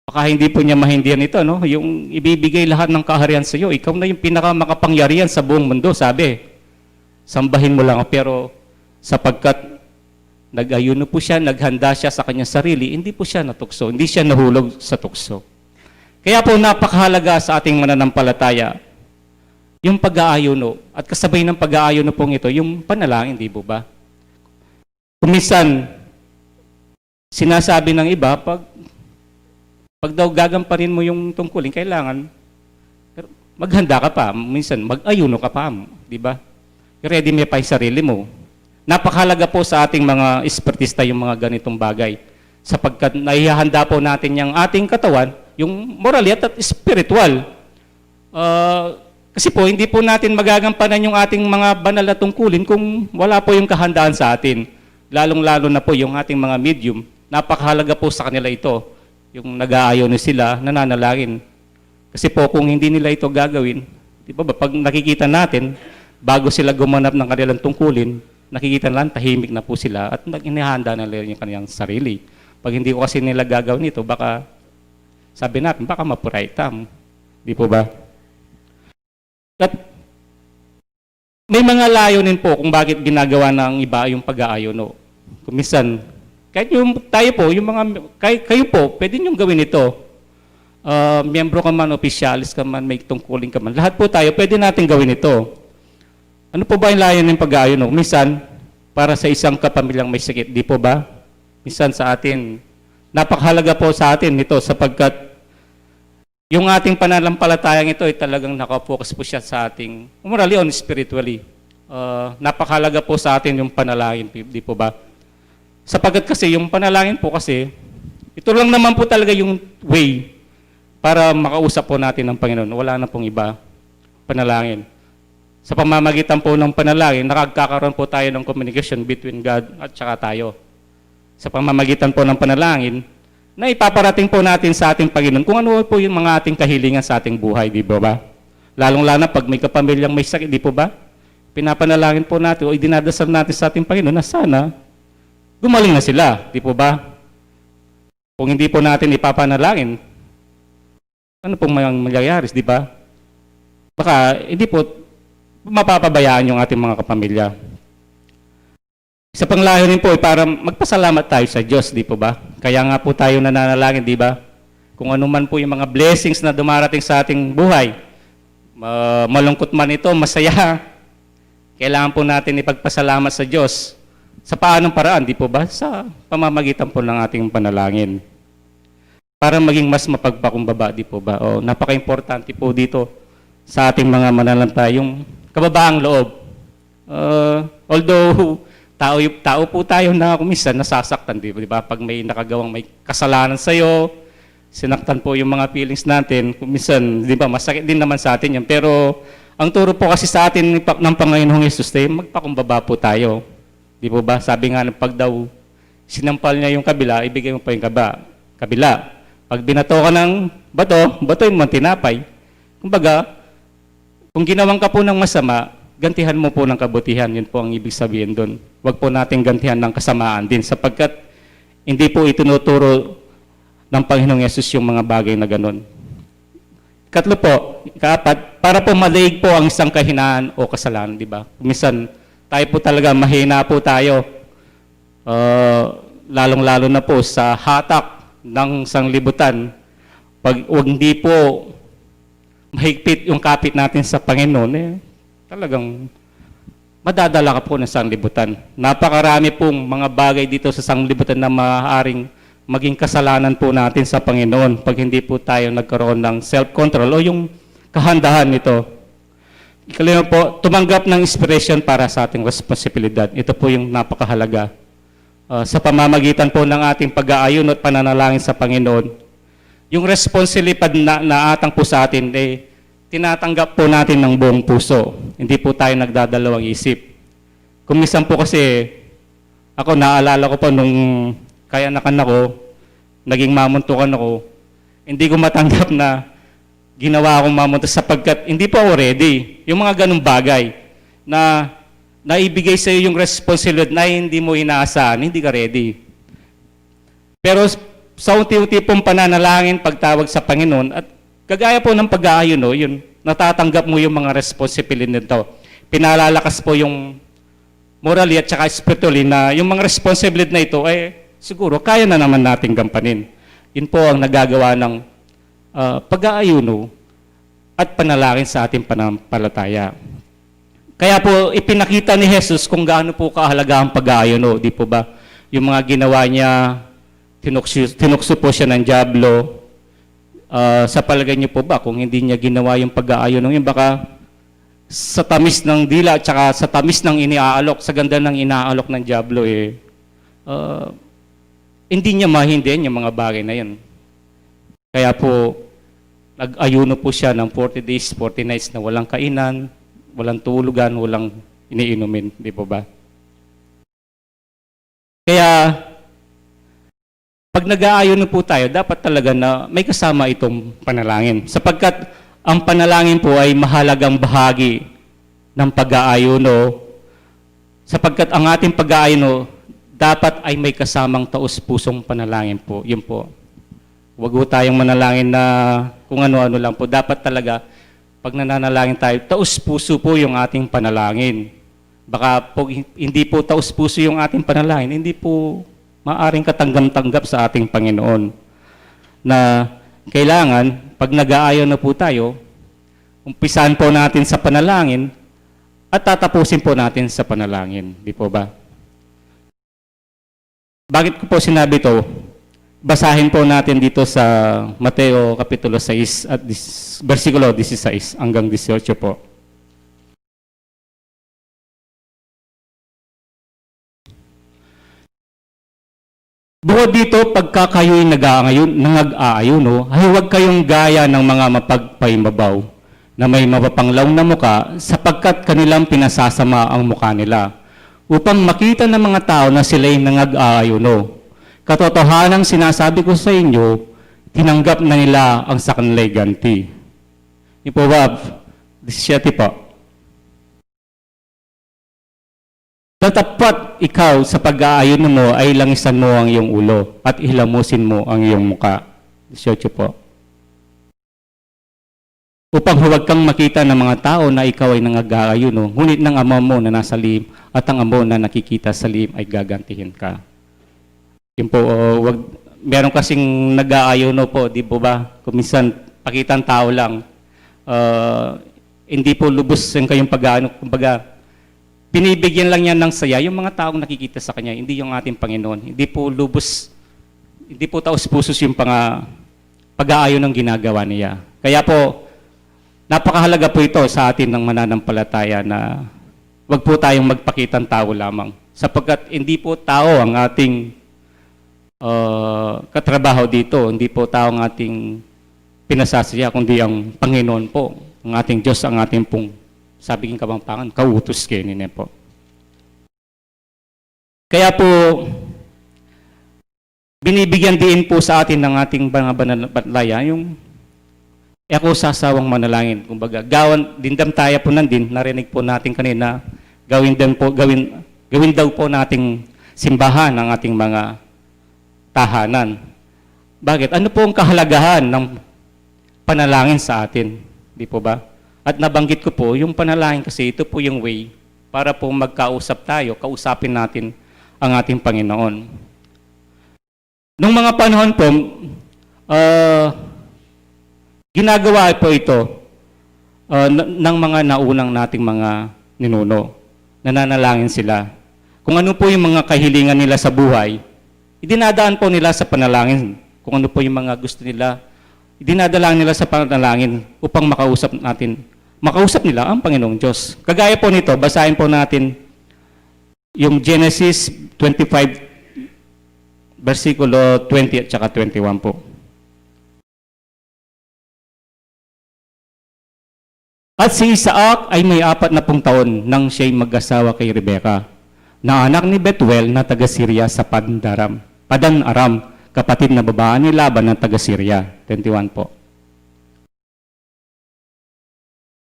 baka hindi po niya maintindihan ito, no? Yung ibibigay lahat ng kaharian sa iyo, ikaw na yung pinakamakapangyarihan sa buong mundo, sabi. Sambahin mo lang ako. Pero sapagkat nag-ayuno po siya, naghanda siya sa kanyang sarili, hindi po siya natukso, hindi siya nahulog sa tukso. Kaya po napakahalaga sa ating mananampalataya yung pag-aayuno. At kasabay ng pag-aayuno pong ito, yung panalangin, di po ba? Kung minsan, sinasabi ng iba, pag, pag daw gagampanin mo yung tungkulin, kailangan, pero maghanda ka pa, minsan mag-ayuno ka pa, di ba? I-ready mo pa yung sarili mo. Napakahalaga po sa ating mga espiritista yung mga ganitong bagay. Sapagkat naihahanda po natin yung ating katawan, yung moralidad at espiritual. Ah, kasi po, hindi po natin magagampanan yung ating mga banal na tungkulin kung wala po yung kahandaan sa atin. Lalong-lalo na po yung ating mga medium. Napakahalaga po sa kanila ito. Yung nag-aayuno sila, nananalangin. Kasi po, kung hindi nila ito gagawin, di ba, ba, pag nakikita natin, bago sila gumanap ng kanilang tungkulin, nakikita lang, tahimik na po sila at nag-, inihahanda na nila yung kanilang sarili. Pag hindi ko kasi nila gagawin ito, baka, sabi natin, baka mapuraytam. Di po ba? At may mga layunin po kung bakit ginagawa ng iba yung pag-aayuno. Kung minsan, kahit yung tayo po, yung mga, kay-, kayo po, pwede niyong gawin ito. Ah, miyembro ka man, opisyalis ka man, may tungkulin ka man. Lahat po tayo, pwede natin gawin ito. Ano po ba yung layunin ng pag-aayuno? Minsan, para sa isang kapamilyang may sakit, di po ba? Minsan sa atin, napakahalaga po sa atin ito sapagkat yung ating pananampalatayang ito ay talagang nakapokus po siya sa ating, morally and spiritually. Ah, napakahalaga po sa atin yung panalangin, di po ba? Sapagkat kasi yung panalangin po kasi, ito lang naman po talaga yung way para makausap po natin ng Panginoon. Wala na pong iba, panalangin. Sa pamamagitan po ng panalangin, nakagkakaroon po tayo ng communication between God at saka tayo. sa pamamagitan po ng panalangin, na ipaparating po natin sa ating Panginoon kung ano po yung mga ating kahilingan sa ating buhay, di ba ba? Lalong-lalo na pag may kapamilyang may sakit, di po ba? Pinapanalangin po natin o idinadasal natin sa ating Panginoon na sana gumaling na sila, di po ba? Kung hindi po natin ipapanalangin, ano pong mang-, mangyayari, di ba? Baka hindi po mapapabayaan yung ating mga kapamilya. Isa pang layunin po ay para magpasalamat tayo sa Diyos, di po ba? Kaya nga po tayo nananalangin, di ba? Kung ano man po yung mga blessings na dumarating sa ating buhay, ma-, malungkot man ito, masaya, kailangan po natin ipagpasalamat sa Diyos. Sa paanong paraan, di po ba? Sa pamamagitan po ng ating panalangin. Para maging mas mapagpakumbaba, di po ba? O, napaka-importante po dito sa ating mga mananampalataya, yung kababaang loob. Uh, although, tao, tao po tayo na kung minsan nasasaktan, di, di ba? Pag may nakagawang may kasalanan sa'yo, sinaktan po yung mga feelings natin, kung minsan, di ba, masakit din naman sa atin yun. Pero, ang turo po kasi sa atin ni Pa-, ng Panginoong Yesus, eh, magpakumbaba po tayo. Di po ba? Sabi nga ng pag daw, sinampal niya yung kabila, ibigay mo pa yung kaba-, kabila. Pag binato ka ng bato, batoy mo ang tinapay. Kumbaga, kung ginawan ka po ng masama, gantihan mo po ng kabutihan. Yun po ang ibig sabihin dun. Huwag po nating gantihan ng kasamaan din, sapagkat hindi po itinuturo ng Panginoong Yesus yung mga bagay na ganun. Katlo po, ikaapat, para po madaig po ang isang kahinaan o kasalanan, di ba? Minsan, tayo po talaga, mahina po tayo. Ah, lalong-lalo na po sa hatak ng sanglibutan. Pag, wag, hindi po mahigpit yung kapit natin sa Panginoon, eh, talagang madadala ka po ng sanglibutan. Napakarami pong mga bagay dito sa sanglibutan na maaaring maging kasalanan po natin sa Panginoon pag hindi po tayo nagkaroon ng self-control o yung kahandahan nito. Ikalima po, tumanggap ng inspiration para sa ating responsibilidad. Ito po yung napakahalaga. Ah, sa pamamagitan po ng ating pag-aayuno at pananalangin sa Panginoon, yung responsibilidad na, na atang po sa atin, eh, tinatanggap po natin ng buong puso. Hindi po tayo nagdadalawang isip. Kung minsan po kasi, ako, naalala ko po nung kayanakan ako, naging mamuntukan ako, hindi ko matanggap na ginawa akong mamuntuk sapagkat hindi po ako ready. Yung mga ganung bagay na naibigay sa'yo yung responsibilidad na hindi mo inaasahan, hindi ka ready. Pero s-, sa unti-unti pong pananalangin, pagtawag sa Panginoon, at kagaya po ng pag-aayuno, yun, natatanggap mo yung mga responsibilidad nito. Pinalalakas po yung morally at saka spiritually na yung mga responsibilidad na ito, eh, siguro kaya na naman nating gampanin. Yun po ang nagagawa ng, ah, pag-aayuno at panalangin sa ating pananampalataya. Kaya po, ipinakita ni Jesus kung gaano po kahalaga ang pag-aayuno, di po ba? Yung mga ginawa niya, tinukso, tinukso po siya ng dyablo. Ah, sa palagay niyo po ba, kung hindi niya ginawa yung pag-aayuno yun, baka sa tamis ng dila at saka sa tamis ng iniaalok, sa ganda ng inaalok ng dyablo, eh, ah, hindi niya mahindihan yung mga bagay na yun. Kaya po, nag-ayuno po siya ng forty days, forty nights na walang kainan, walang tulugan, walang iniinumin, di po ba? Kaya, pag nag-aayuno po tayo, dapat talaga na may kasama itong panalangin. Sapagkat ang panalangin po ay mahalagang bahagi ng pag-aayuno. Sapagkat ang ating pag-aayuno dapat ay may kasamang taus-pusong panalangin po. Yun po. Wag po tayong manalangin na kung ano-ano lang po. Dapat talaga, pag nananalangin tayo, taus-puso po yung ating panalangin. Baka po, hin-, hindi po taus-puso yung ating panalangin, hindi po maaring katanggap-tanggap sa ating Panginoon. Na kailangan, pag nag-aayuno po tayo, umpisahan po natin sa panalangin at tatapusin po natin sa panalangin. Di po ba? Bakit ko po sinabi to? Basahin po natin dito sa Mateo Kapitulo sais at dis-, bersikulo disisais hanggang disiotso po. Bukod dito, pagka kayo'y nag-aayun-, nag-aayuno, ay huwag kayong gaya ng mga mapagpaimbabaw na may mapapanglaw na muka, sapagkat kanilang pinasasama ang muka nila, upang makita ng mga tao na sila'y nangag-aayuno. Katotohanan sinasabi ko sa inyo, tinanggap na nila ang sa kanila'y ganti. Yung po ba, disisiete po. Datapat ikaw sa pag-aayuno mo ay langisan mo ang iyong ulo at hilamusin mo ang iyong muka. Disyocho po. Upang huwag kang makita ng mga tao na ikaw ay nangag-aayuno, ngunit ng Ama mo na nasa lihim at ang Ama mo na nakikita sa lihim ay gagantihin ka. Yun po, uh, wag, meron kasing nag-aayuno po, di po ba? Kung minsan, pakitang tao lang, uh, hindi po lubos yung kayong pag-aano, kumbaga, binibigyan lang niya ng saya yung mga taong nakikita sa kanya, hindi yung ating Panginoon. Hindi po lubos, hindi po taos-pusos yung panga-, pag-aayon ng ginagawa niya. Kaya po, napakahalaga po ito sa atin ng mananampalataya na wag po tayong magpakitang tao lamang. Sapagkat hindi po tao ang ating, uh, katrabaho dito, hindi po tao ang ating pinasasaya, kundi ang Panginoon po, ang ating Diyos, ang ating pong, sabi ng Kapampangan, kautos kaya niya po. Kaya po, binibigyan din po sa atin ng ating mga banal na patlaya, yung e ako sasawang manalangin. Kumbaga, gawan, dindam tayo po nandin, narinig po natin kanina, gawin din po, gawin, gawin daw po nating simbahan ang ating mga tahanan. Bakit? Ano po ang kahalagahan ng panalangin sa atin? Di po ba? At nabanggit ko po, yung panalangin kasi ito po yung way para po magkausap tayo, kausapin natin ang ating Panginoon. Nung mga panahon po, ah, ginagawa po ito, ah, n-, ng mga naunang nating mga ninuno. Nananalangin sila. Kung ano po yung mga kahilingan nila sa buhay, idinadaan po nila sa panalangin. Kung ano po yung mga gusto nila, idinadalangin nila sa panalangin upang makausap natin, makausap nila ang Panginoong Diyos. Kagaya po nito, basahin po natin yung Genesis twenty-five, versikulo twenty at saka twenty-one po. At si Isaac ay may apat na pung taon nang siya'y mag-asawa kay Rebeka, na anak ni Bethuel na taga Syria sa Padan-aram, Padan-aram, kapatid na babae ni Laban na taga Syria. Twenty-one po.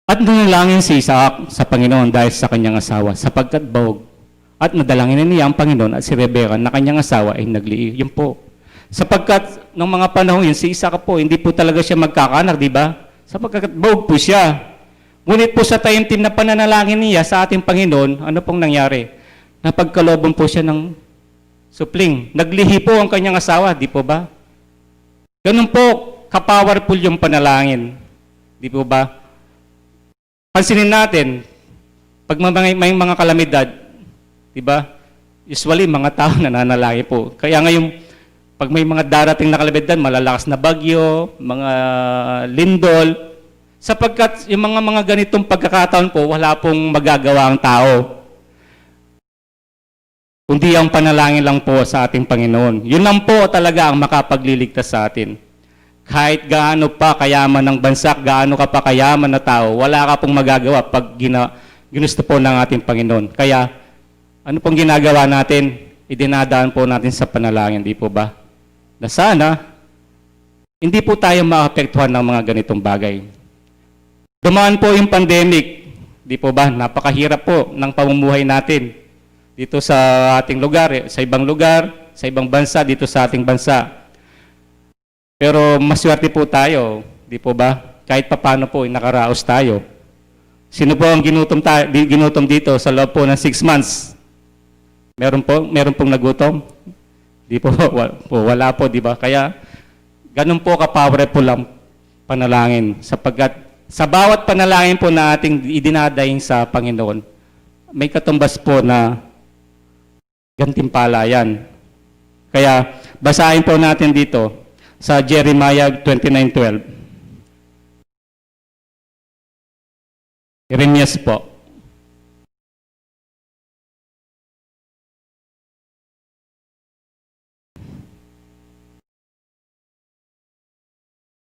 At nanalangin si Isaac sa Panginoon dahil sa kanyang asawa, sapagkat baog. At nadalangin niya ang Panginoon at si Rebeka na kanyang asawa ay naglihi. Yun po. Sapagkat nung mga panahon yun, si Isaac po, hindi po talaga siya magkakaanak, di ba? Sapagkat baog po siya. Ngunit po sa taimtim na pananalangin niya sa ating Panginoon, ano pong nangyari? Napagkalooban po siya ng supling. Naglihi po ang kanyang asawa, di po ba? Ganun po ka-powerful yung panalangin. Di po ba? Pansinin natin, pag may, may mga kalamidad, di ba? Usually, mga tao nananalangin po. Kaya ngayon, pag may mga darating na kalamidad, malalakas na bagyo, mga lindol, sapagkat yung mga, mga ganitong pagkakataon po, wala pong magagawa ang tao. Kundi ang panalangin lang po sa ating Panginoon. Yun lang po talaga ang makapagliligtas sa atin. Kahit gaano pa kayaman ang bansa, gaano ka pa kayaman na tao, wala ka pong magagawa pag gina-, ginusto po ng ating Panginoon. Kaya, ano pong ginagawa natin? Idinadaan po natin sa panalangin, di po ba? Na sana, hindi po tayo maapektuhan ng mga ganitong bagay. Dumaan po yung pandemic, di po ba? Napakahirap po ng pamumuhay natin dito sa ating lugar, eh, sa ibang lugar, sa ibang bansa, dito sa ating bansa. Pero maswerte po tayo, di po ba? Kahit papano po, nakaraos tayo. Sino po ang ginutom, ta- di- ginutom dito sa loob po ng six months? Meron po, meron pong nagutom? Di po, wa- po, wala po, di ba? Kaya, ganun po ka-powerful ang panalangin. Sapagkat sa bawat panalangin po na ating idinadaing sa Panginoon, may katumbas po na gantimpala yan. Kaya, basahin po natin dito sa Jeremiah twenty-nine twelve. Jeremias po.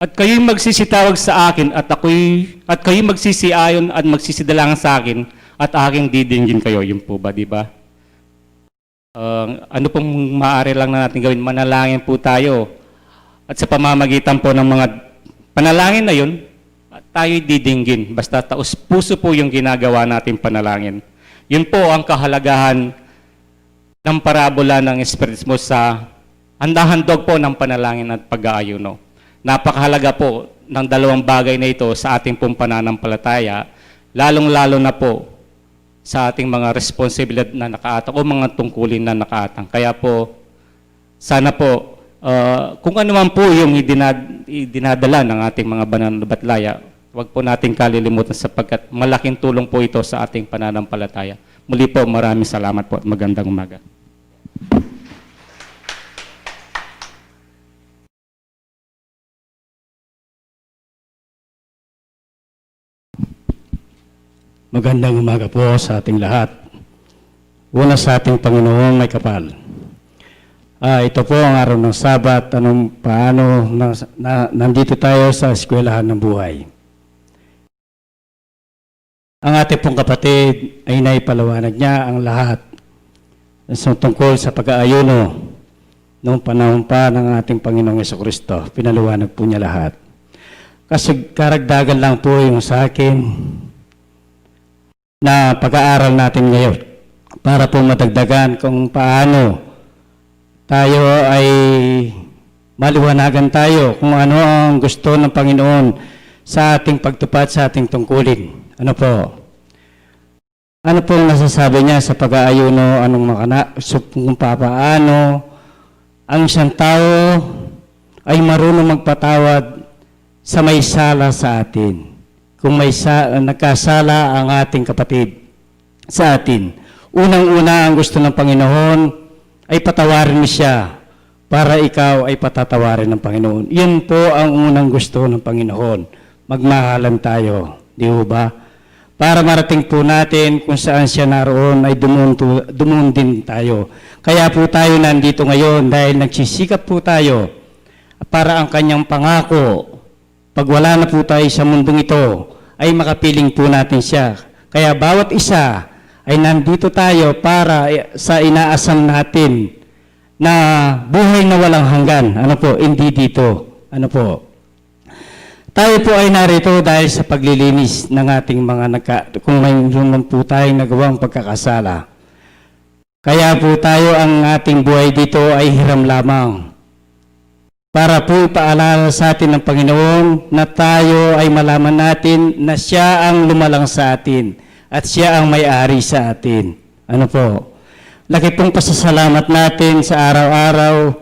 At kayo'y magsisitawag sa akin, at ako'y, at kayo'y magsisiayon at magsisidalangin sa akin, at aking didinggin kayo. Yun po ba, di ba? Ah, ano pong maaari lang natin gawin? Manalangin po tayo. At sa pamamagitan po ng mga panalangin na yun, tayo'y didinggin. Basta taus puso po yung ginagawa nating panalangin. Yun po ang kahalagahan ng parabola ng Espiritismo sa handang-handog po ng panalangin at pag-aayuno. Napakahalaga po ng dalawang bagay na ito sa ating pong pananampalataya, lalong-lalo na po sa ating mga responsibilidad na nakaatang o mga tungkulin na nakaatang. Kaya po, sana po, ah, kung ano man po yung idinad-, idinadala ng ating mga banal na batlaya, huwag po nating kalilimutan sapagkat malaking tulong po ito sa ating pananampalataya. Muli po, maraming salamat po at magandang umaga. Magandang umaga po sa ating lahat. Una sa ating Panginoong may kapal. Ah, ito po ang araw ng Sabat, anong paano na, na, nandito tayo sa eskwelahan ng buhay. Ang ating pong kapatid ay naipaliwanag niya ang lahat sa tungkol sa pag-aayuno noong panahon pa ng ating Panginoong Hesukristo. Pinaliwanag po niya lahat. Kasi karagdagan lang po yung sa akin na pag-aaral natin ngayon para po madagdagan kung paano tayo ay maliwanagan tayo kung ano ang gusto ng Panginoon sa ating pagtupad sa ating tungkulin. Ano po? Ano pong nasasabi niya sa pag-aayuno? Anong makana-, so, kung papaano ang isang tao ay marunong magpatawad sa may sala sa atin? Kung may sa-, nagkasala ang ating kapatid sa atin, unang-una ang gusto ng Panginoon ay patawarin mo siya para ikaw ay patatawarin ng Panginoon. Yan po ang unang gusto ng Panginoon. Magmahalan tayo, di ho ba? Para marating po natin kung saan siya naroon ay dumun, tu-, dumun din tayo. Kaya po tayo nandito ngayon dahil nagsisikap po tayo para ang kanyang pangako, pag wala na po tayo sa mundong ito, ay makapiling po natin siya. Kaya bawat isa ay nandito tayo para sa inaasam natin na buhay na walang hanggan. Ano po? Hindi dito. Ano po? Tayo po ay narito dahil sa paglilinis ng ating mga nagka-, kung may man po tayong nagawang pagkakasala. Kaya po tayo, ang ating buhay dito ay hiram lamang. Para po ipaalala sa atin ng Panginoon na tayo ay malaman natin na siya ang lumalang sa atin at siya ang may-ari sa atin. Ano po? Laki pong pasasalamat natin sa araw-araw,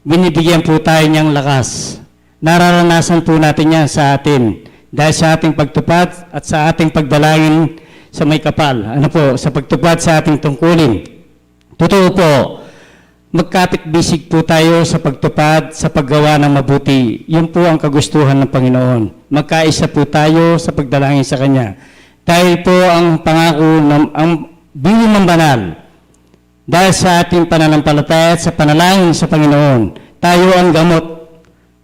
binibigyan po tayo niyang lakas. Nararanasan po natin yan sa atin dahil sa ating pagtupad at sa ating pagdalangin sa may kapal. Ano po? Sa pagtupad sa ating tungkulin. Totoo po, magkapit-bisig po tayo sa pagtupad, sa paggawa ng mabuti. Yun po ang kagustuhan ng Panginoon. Magkaisa po tayo sa pagdalangin sa Kanya. Dahil po ang pangako ng, ang bili ng banal, dahil sa ating pananampalataya at sa panalangin sa Panginoon, tayo ang gamot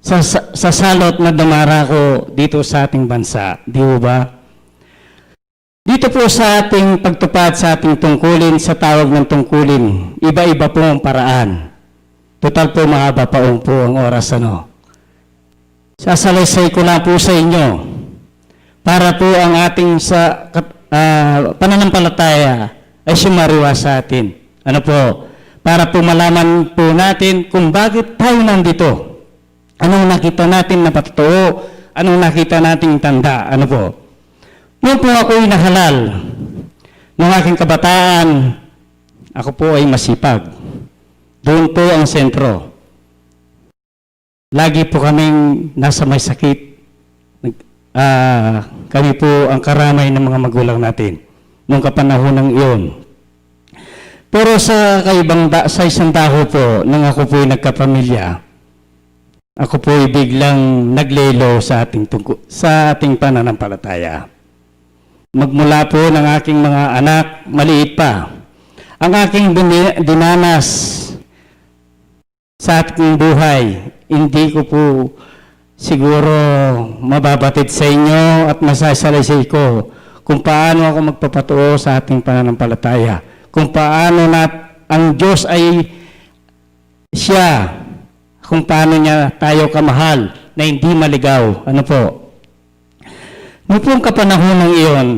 sa, sa, sa salot na dumarako dito sa ating bansa. Di ho ba? Dito po sa ating pagtupad sa ating tungkulin, sa tawag ng tungkulin, iba-iba po ang paraan. Total po, mahaba pa po ang oras, ano. Sasalaysay ko lang po sa inyo para po ang ating sa kat-, ah, pananampalataya ay sumariwa sa atin. Ano po? Para po malaman po natin kung bakit tayo nandito. Anong nakita natin na patotoo? Anong nakita nating tanda? Ano po? Nung po ako'y nahalal, nung aking kabataan, ako po ay masipag. Doon po ang sentro. Lagi po kaming nasa may sakit. Nag-, ah, kami po ang karamay ng mga magulang natin nung kapanahonang iyon. Pero sa kaibang da-, sa isang dako po, nung ako po'y nagkapamilya, ako po'y biglang naglelo sa ating tungku-, sa ating pananampalataya. Magmula po ng aking mga anak, maliit pa. Ang aking dini-, dinanas sa aking buhay, hindi ko po siguro mababatid sa inyo at masasalaysay ko kung paano ako magpapatuo sa ating pananampalataya, kung paano nat-, Ang Diyos ay siya kung paano niya tayo kamahal na hindi maligaw. Ano po? Noong pong kapanahon ng iyon,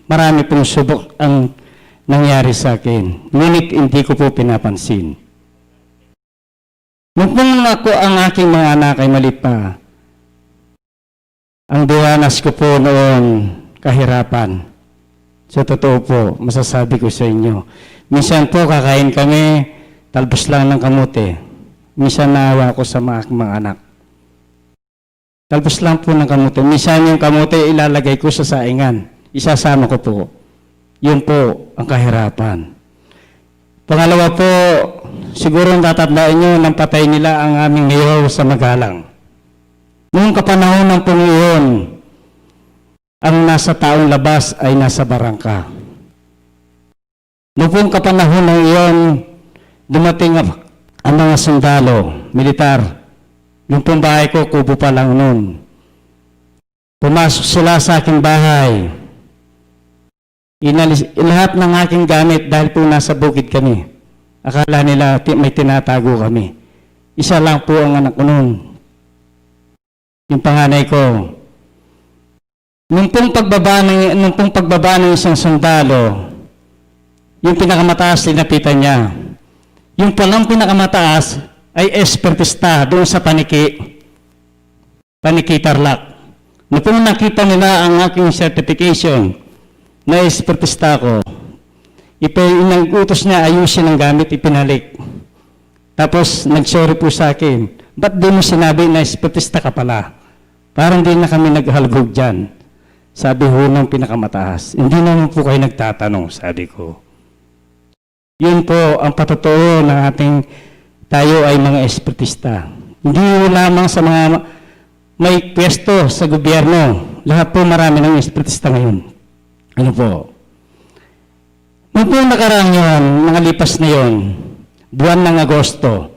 marami pong subok ang nangyari sa akin. Ngunit hindi ko po pinapansin. Noong pong ako ang aking mga anak ay maliit pa, ang dinanas ko po noon kahirapan. Sa totoo po, masasabi ko sa inyo. Minsan po, kakain kami, talbos lang ng kamote. Minsan naawa ako sa mga, mga anak. Talbos lang po ng kamote. Minsan yung kamote ilalagay ko sa saingan. Isasama ko po. Yun po ang kahirapan. Pangalawa po, siguro natatandaan nyo nang patay nila ang aming mayor sa Magalang. Noong kapanahon ng pong iyon, ang nasa taong labas ay nasa barangka. Noong pong kapanahon ng iyon, dumating ang, ang mga sundalo, militar. Yung pong bahay ko, kubo pa lang noon. Pumasok sila sa aking bahay. Inalis lahat ng aking gamit dahil po nasa bukid kami. Akala nila ti-, may tinatago kami. Isa lang po ang anak ko noon. Yung panganay ko. Nung pong pagbaba ng, nung pong pagbaba ng isang sundalo, yung pinakamataas, linapitan niya. Yung palang pinakamataas ay esportista doon sa paniki, paniki Tarlac. Nung pong nakita nila ang aking certification na esportista ko, ipa-, inang utos niya ayusin ang gamit, ipinalik. Tapos nag-sorry po sa akin. "Ba't di mo sinabi na esportista ka pala? Parang di na kami naghalugog dyan." Sabi ho ng pinakamataas, "Hindi naman po kayo nagtatanong," sabi ko. Yun po ang patotoo ng ating, tayo ay mga esportista. Hindi ho lamang sa mga may pwesto sa gobyerno. Lahat po, marami ng esportista ngayon. Ano po? Nung po nakaraan yun, nakalipas na yun, buwan ng Agosto,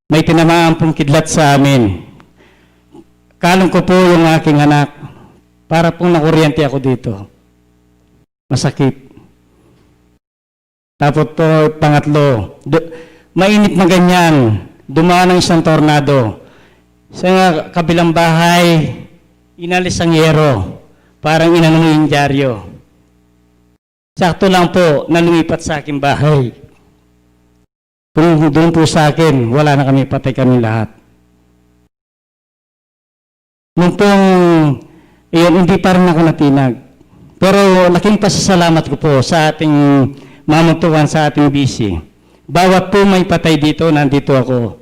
may tinamaan pong kidlat sa amin. Kalong ko po yung aking anak. Para pong nakuryente ako dito. Masakit. Tapos po, pangatlo, du-, mainit na ganyan, dumaan ang isang tornado. Sa kabilang bahay, inalis ang yero. Parang inano mo yung dyaryo. Sakto lang po na lumipat sa aking bahay. Kung doon po sa akin, wala na kami, patay kami lahat. Nung pong iyon, hindi pa rin ako natinag. Pero laking pasasalamat ko po sa ating mamuntukan, sa ating B C. Bawat po may patay dito, nandito ako.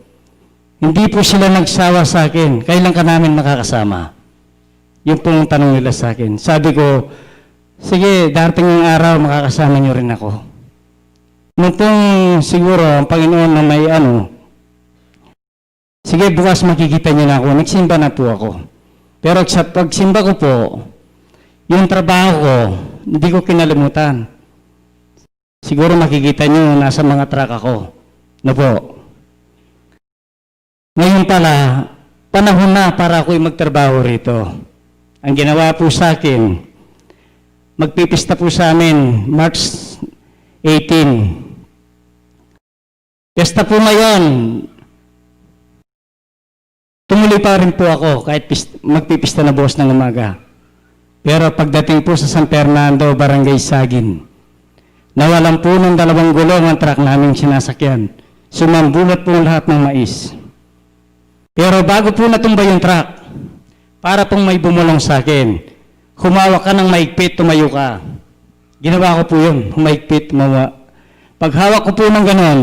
Hindi po sila nagsawa sa akin, "Kailan ka namin makakasama?" Yun pong tanong nila sa akin. Sabi ko, "Sige, darating yung araw, makakasama niyo rin ako." Nung pong siguro ang Panginoon na may ano, "Sige, bukas makikita niyo na ako." Nagsimba na po ako. Pero sa pagsimba ko po, yung trabaho ko, hindi ko kinalimutan. Siguro makikita niyo, nasa mga truck ako. Na po. Ngayon pala, panahon na para ako'y magtrabaho rito. Ang ginawa po sa akin, magpipista po sa amin, March eighteen. Piyesta po ngayon, tumuloy pa rin po ako kahit pis-, magpipista na bukas ng umaga. Pero pagdating po sa San Fernando, Barangay Sagin, nawalan po ng dalawang gulong ang truck naming sinasakyan. Sumambulat po lahat ng mais. Pero bago po natumba yung truck, para pong may bumulong sa akin, "Humawak ka ng mahigpit, tumayo ka." Ginawa ko po yun, humahigpit, tumawa. Paghawak ko po ng ganon,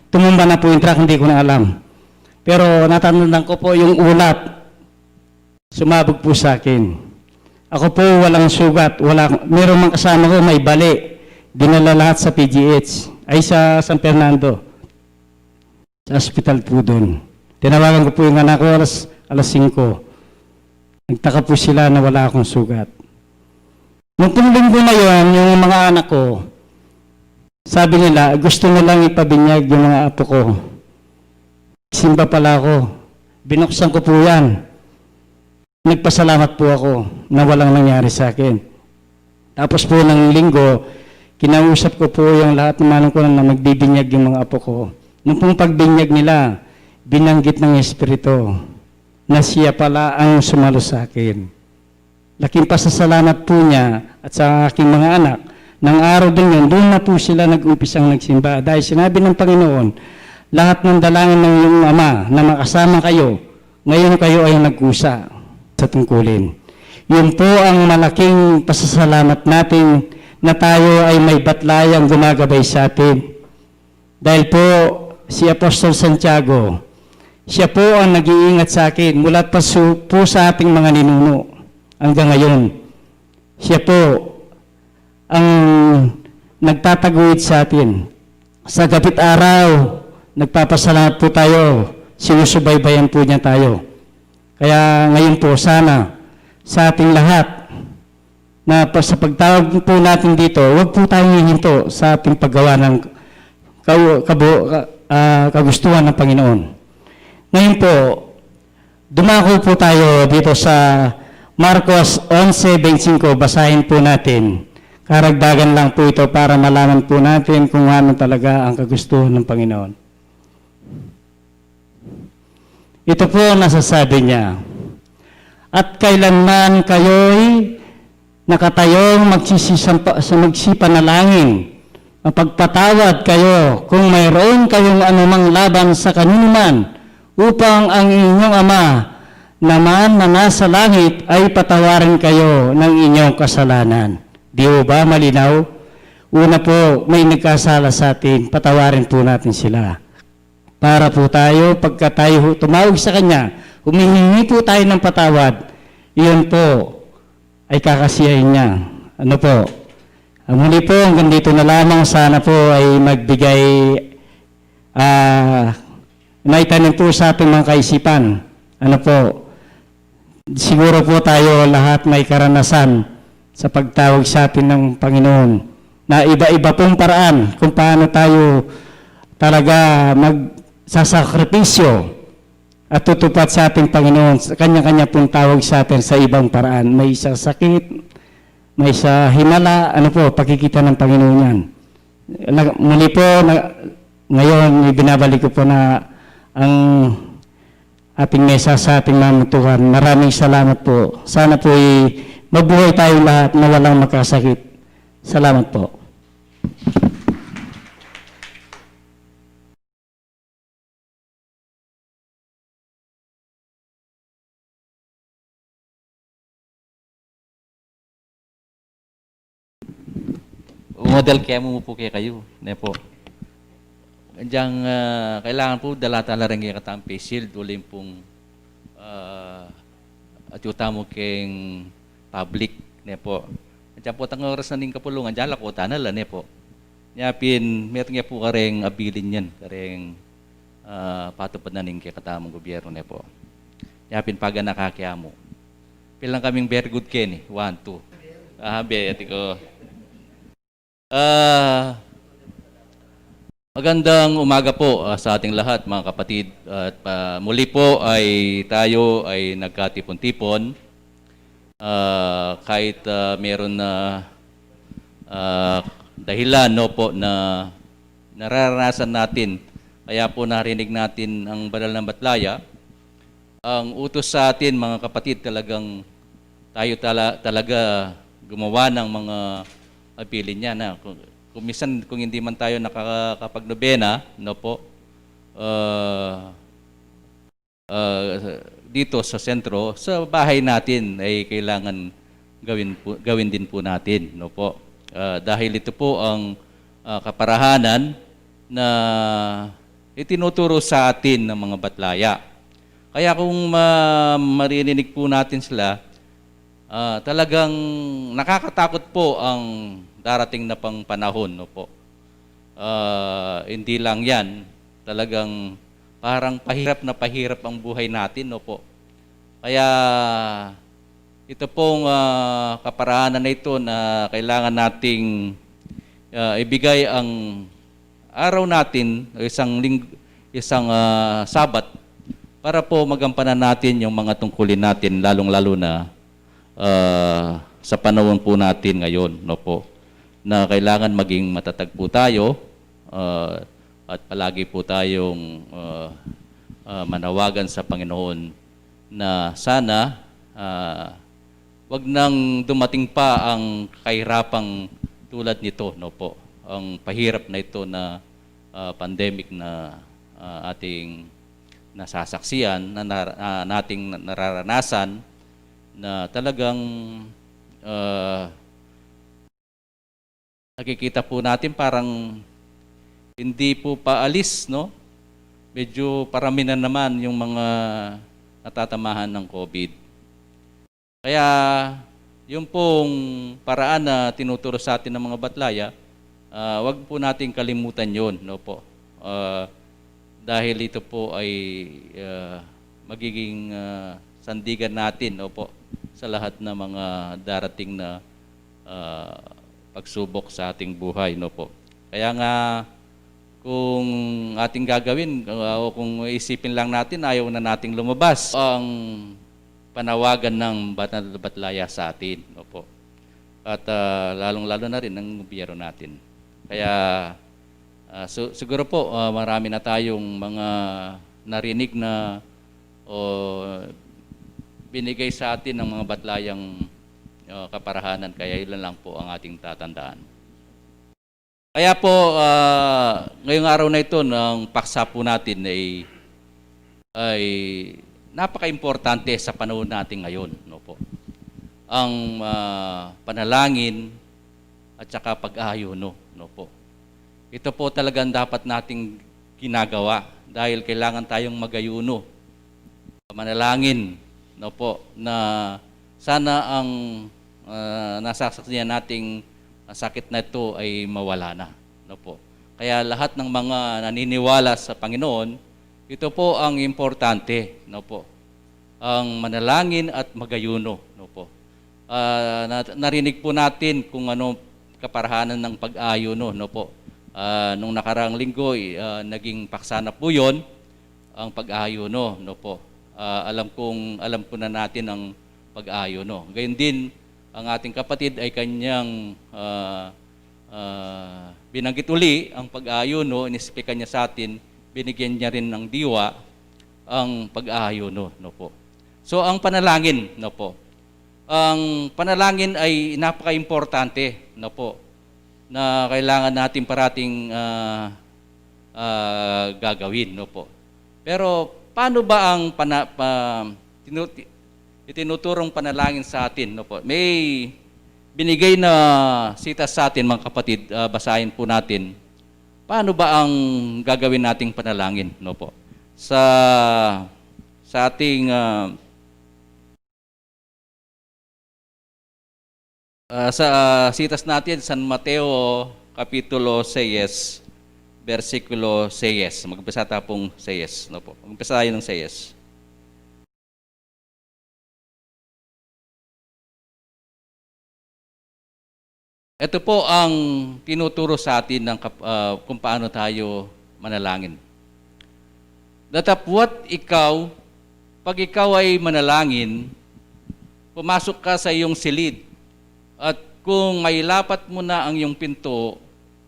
tumumba na po yung truck, hindi ko na alam. Pero natatandaan ko po yung ulap, sumabog po sa akin. Ako po walang sugat, wala, meron mang kasama ko, may bali. Dinala lahat sa P G H, ay sa San Fernando. Sa ospital po dun. Tinawagan ko po yung anak ko alas, alas singko. Nagtaka po sila na wala akong sugat. Nung pong linggo na yon, yung mga anak ko, sabi nila, gusto nilang ipabinyag yung mga apo ko. Simba pala ako. Binuksan ko po yan. Nagpasalamat po ako na walang nangyari sa akin. Tapos po ng linggo, Kinausap ko po yung lahat ng manungkulan na magbibinyag yung mga apo ko. Nung pong pagbinyag nila, binanggit ng Espiritu na siya pala ang sumalo sa akin. Laking pasasalamat po niya at sa aking mga anak. Nang araw din yun, doon na po sila nag-umpisang nagsimba. Dahil sinabi ng Panginoon, lahat ng dalangin ng iyong ama na makasama kayo, ngayon kayo ay nagkusa sa tungkulin. Yun po ang malaking pasasalamat natin na tayo ay may batlayang gumagabay sa atin. Dahil po, si Apostol Santiago, siya po ang nag-iingat sa akin mula pa su-, po sa ating mga ninuno hanggang ngayon. Siya po ang nagtataguyod sa atin. Sa gabi't araw, nagpapasalamat po tayo, sinusubaybayan po niya tayo. Kaya ngayon po, sana sa ating lahat, na pa-, sa pagtawag po natin dito, huwag po tayong hihinto sa ating paggawa ng kau-, kabu-, ka-, ah, kagustuhan ng Panginoon. Ngayon po, dumako po tayo dito sa Marcos onse veinticinco, basahin po natin. Karagdagan lang po ito para malaman po natin kung ano talaga ang kagustuhan ng Panginoon. Ito po ang nasasabi niya, "At kailanman kayo'y nakatayong magsisisampa-, sa magsipanalangin, mapagpatawad kayo kung mayroon kayong anumang laban sa kanunuman, upang ang inyong Ama naman na nasa langit ay patawarin kayo ng inyong kasalanan." Di ho ba malinaw? Una po, may nagkasala sa atin, patawarin po natin sila. Para po tayo, pagka tayo ho tumawag sa Kanya, humihingi po tayo ng patawad, iyon po ay kakasiyahin Niya. Ano po? Ah, muli po, hanggang dito na lamang. Sana po ay magbigay, ah, maitanim po sa ating mga kaisipan. Ano po? Siguro po tayo lahat may karanasan sa pagtawag sa atin ng Panginoon na iba-iba pong paraan kung paano tayo talaga magsasakripisyo at tutupad sa ating Panginoon. Sa kanya-kanya pong tawag sa atin sa ibang paraan. May sa sakit, may sa himala, ano po, pakikita ng Panginoon yan. Na, muli po, na, ngayon, ibinabalik ko po na ang ating mesa sa ating mamuntukan. Maraming salamat po. Sana po ay mabuhay tayong lahat na walang magkasakit. Salamat po. Umadal kaya mu po kaya kayu, ne po. Diyan, ah, kailangan po dala tala rin kaya katang face shield, uling pong, ah, at yuta mo keng public, ne po. Diyan po, tang oras na ning kapulungan, diyan lakutan na la, ne po. Nya pin, metung ya po kareng abilin yan, kareng, ah, patupad na ning kekatamung gobyerno, ne po. Nya pin, paganaka ke amu. Pilan kaming very good keni, one, two. Ah, be, ati ko. Ah, magandang umaga po, ah, sa ating lahat, mga kapatid. At, ah, muli po ay tayo ay nagkatipon-tipon. Ah, kahit, ah, meron na, ah, dahilan, no po, na nararanasan natin. Kaya po narinig natin ang banal na batlaya. Ang utos sa atin, mga kapatid, talagang tayo tala-, talaga gumawa ng mga abilin niya na kung, kung minsan, kung hindi man tayo nakakapagnobena, no po, ah, ah, dito sa sentro, sa bahay natin ay kailangan gawin po, gawin din po natin, no po? Ah, dahil ito po ang, ah, kaparahanan na itinuturo sa atin ng mga batlaya. Kaya kung ma-, maririnig po natin sila, ah, talagang nakakatakot po ang darating na pang panahon, no po? Ah, hindi lang yan, talagang parang pahirap na pahirap ang buhay natin, no po? Kaya ito pong, ah, kaparanan na ito na kailangan nating, ah, ibigay ang araw natin, isang ling-, isang, ah, Sabat, para po magampanan natin yung mga tungkulin natin, lalong-lalo na, ah, sa panahon po natin ngayon, no po? na kailangan maging matatag po tayo, ah, at palagi po tayong, ah, ah, manawagan sa Panginoon na sana, ah, wag nang dumating pa ang kahirapang tulad nito, no po? Ang pahirap na ito na, ah, pandemic na, ah, ating nasasaksihan, na nar-, ah, nating nararanasan, na talagang, ah, nakikita po natin parang hindi po paalis, no? Medyo parami na naman yung mga natatamahan ng COVID. Kaya yung pong paraan na tinuturo sa atin ng mga batlaya, ah, wag po nating kalimutan yun, no po? Ah, dahil ito po ay, ah, magiging, ah, sandigan natin, opo, sa lahat ng mga darating na, ah, pagsubok sa ating buhay, no po. Kaya nga, kung ating gagawin, ah, o kung isipin lang natin, ayaw na nating lumabas. Ang panawagan ng banal na batlaya sa atin, no po. At, ah, lalong-lalo na rin ng gobyerno natin. Kaya, ah, su-, siguro po, ah, marami na tayong mga narinig na o binigay sa atin ng mga batlayang, ah, kaparahanan. Kaya ilan lang po ang ating tatandaan. Kaya po, ah, ngayong araw na ito, ang paksa po natin ay, ay napakaimportante sa panahon natin ngayon, no po. Ang, ah, panalangin at saka pag-aayuno, no po. Ito po talagang dapat nating ginagawa dahil kailangan tayong mag-ayuno, manalangin, no po, na sana ang, ah, nasasaksihan nating sakit na ito ay mawala na, no po. Kaya lahat ng mga naniniwala sa Panginoon, ito po ang importante, no po. Ang manalangin at mag-ayuno, no po. Ah, na-, narinig po natin kung ano kaparahanan ng pag-aayuno, no po. Ah, nung nakaraang linggo, i-, ah, naging paksa na po 'yon, ang pag-aayuno, no po. Ah, alam kong, alam po na natin ang pag-aayuno. Gayon din, ang ating kapatid ay kanyang, ah, ah, binanggit uli ang pag-aayuno, inisplika niya sa atin, binigyan niya rin ng diwa ang pag-aayuno, no po. So, ang panalangin, no po. Ang panalangin ay napakaimportante, no po, na kailangan natin parating, ah, ah, gagawin, no po. Pero paano ba ang pana-, pa-, tinu-, itinuturong panalangin sa atin, no po? May binigay na sitas sa atin, mga kapatid, ah, basahin po natin. Paano ba ang gagawin nating panalangin, no po? Sa, sa ating, ah, ah, sa, ah, sitas natin, San Mateo Kapitulo sais, bersikulo sais. Mag-umpisa ta pong sais, no po? Mag-umpisa tayo ng sais. Ito po ang tinuturo sa atin ng kap-, ah, kung paano tayo manalangin. Datapwat ikaw, pag ikaw ay manalangin, pumasok ka sa iyong silid, at kung mailapat mo na ang iyong pinto,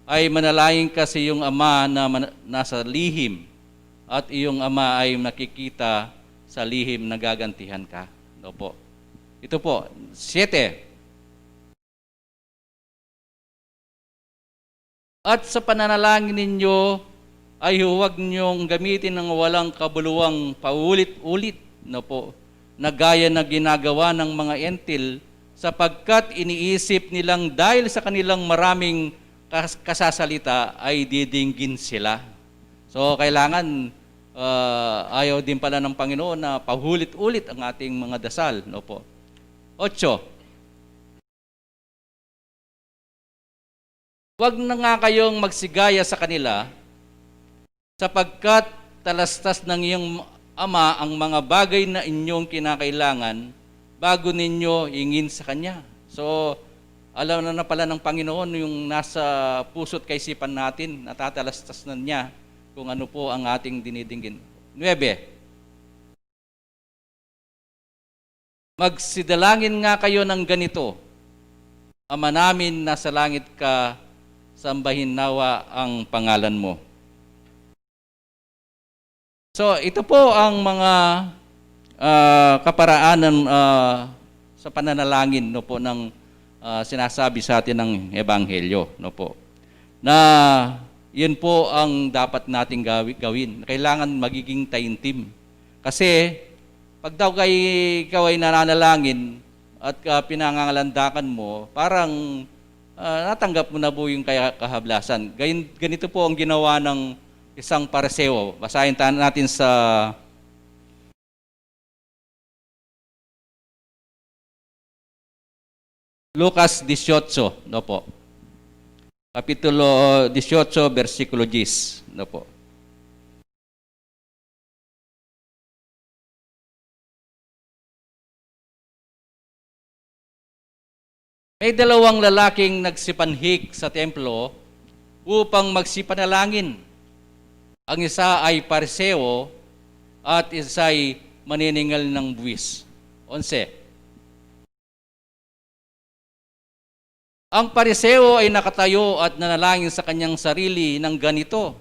ay manalangin ka sa iyong Ama na man-, nasa lihim, at iyong Ama ay nakikita sa lihim, nagagantihan ka. Opo. Ito po, siyete. At sa pananalangin ninyo ay huwag niyong gamitin ang walang kabuluhang paulit-ulit na po, na gaya na ginagawa ng mga Entil, sapagkat iniisip nilang dahil sa kanilang maraming kas-, kasasalita ay didinggin sila. So, kailangan, ah, ayaw din pala ng Panginoon na paulit-ulit ang ating mga dasal, no po? Otso. Huwag na nga kayong magsigaya sa kanila, sapagkat talastas ng iyong ama ang mga bagay na inyong kinakailangan bago ninyo hingin sa kanya. So, alam na, na pala ng Panginoon yung nasa puso't kaisipan natin, natatalastas na niya kung ano po ang ating dinidinggin. Nuebe. Magsidalangin nga kayo ng ganito: Ama namin nasa langit ka, sambahin nawa ang pangalan mo. So, ito po ang mga, ah, kaparaanan, ah, sa pananalangin, no po, ng, ah, sinasabi sa atin ng Ebanghelyo, no po. Na yun po ang dapat nating gawi-, gawin. Kailangan magiging taimtim. Kasi, pag daw kay ikaw ay nananalangin at, ah, pinangangalandakan mo, parang, ah, natanggap mo na po yung kaya kahablasan. Gayon, ganito po ang ginawa ng isang Pariseo. Basahin ta-, natin sa Lucas dieciocho, no po. Kapitulo dieciocho, bersikulo diyes, no po. May dalawang lalaking nagsipanhik sa templo upang magsipanalangin. Ang isa ay Pariseo at isa'y maniningil ng buwis. Onse. Ang Pariseo ay nakatayo at nanalangin sa kanyang sarili ng ganito,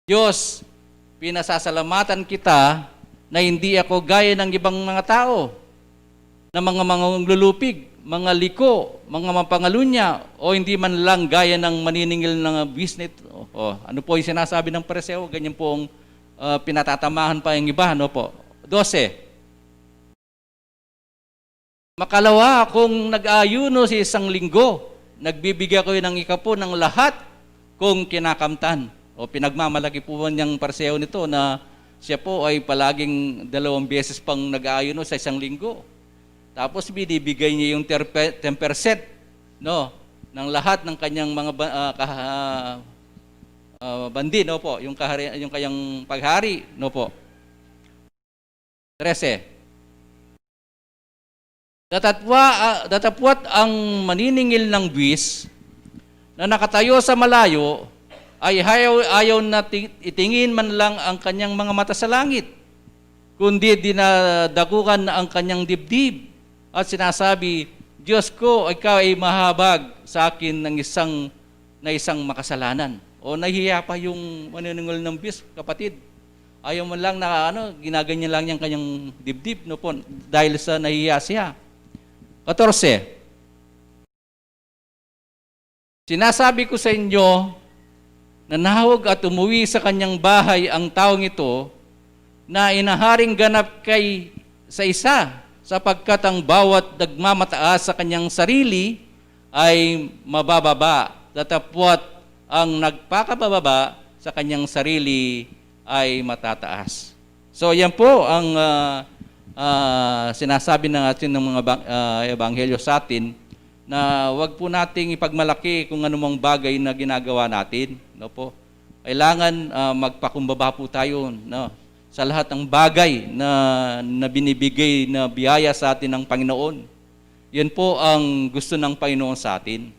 "Diyos, pinasasalamatan kita na hindi ako gaya ng ibang mga tao, na mga manglulupig, mga liko, mga mapangalunya, o hindi man lang gaya ng maniningil ng buwis." O, ano po yung sinasabi ng Pariseo? Ganyan po ang, ah, pinatatamaan pa yung iba, no po? Dose. Makalawa akong nag-aayuno sa isang linggo. Nagbibigay ako ng ikapun ng lahat kong kinakamtan. O, pinagmamalaki po niyang Pariseo nito na siya po ay palaging dalawang beses pang nag-aayuno sa isang linggo. Tapos binibigay niya yung terpe-, ten percent, no, ng lahat ng kanyang mga ba-, ah, kaha-, ah, bandi, no po, yung kahari-, yung kanyang paghari, no po. Trese. Datapwa-, ah, datapwat ang maniningil ng buwis na nakatayo sa malayo ay ayaw, ayaw na ti-, itingin man lang ang kanyang mga mata sa langit, kundi dinadakukan ang kanyang dibdib at sinasabi, "Diyos ko, ikaw ay mahabag sa akin ng isang, na isang makasalanan." O, nahihiya pa yung maniningil ng buwis, kapatid. Ayaw man lang na, ano, ginaganyan lang niyang kanyang dibdib, no po, dahil sa nahihiya siya. Katorse, sinasabi ko sa inyo, nanahog at umuwi sa kanyang bahay ang taong ito na inaharing ganap kay sa isa, sapagkat ang bawat nagmamataas sa kanyang sarili ay mabababa, datapwat ang nagpakabababa sa kanyang sarili ay matataas. So, yan po ang, ah, ah, sinasabi ng atin ng mga bang-, ah, ebanghelyo sa atin, na wag po nating ipagmalaki kung anumang bagay na ginagawa natin, no po. Kailangan, ah, magpakumbaba po tayo, no, sa lahat ng bagay na, na binibigay na biyaya sa atin ng Panginoon. Yan po ang gusto ng Panginoon sa atin.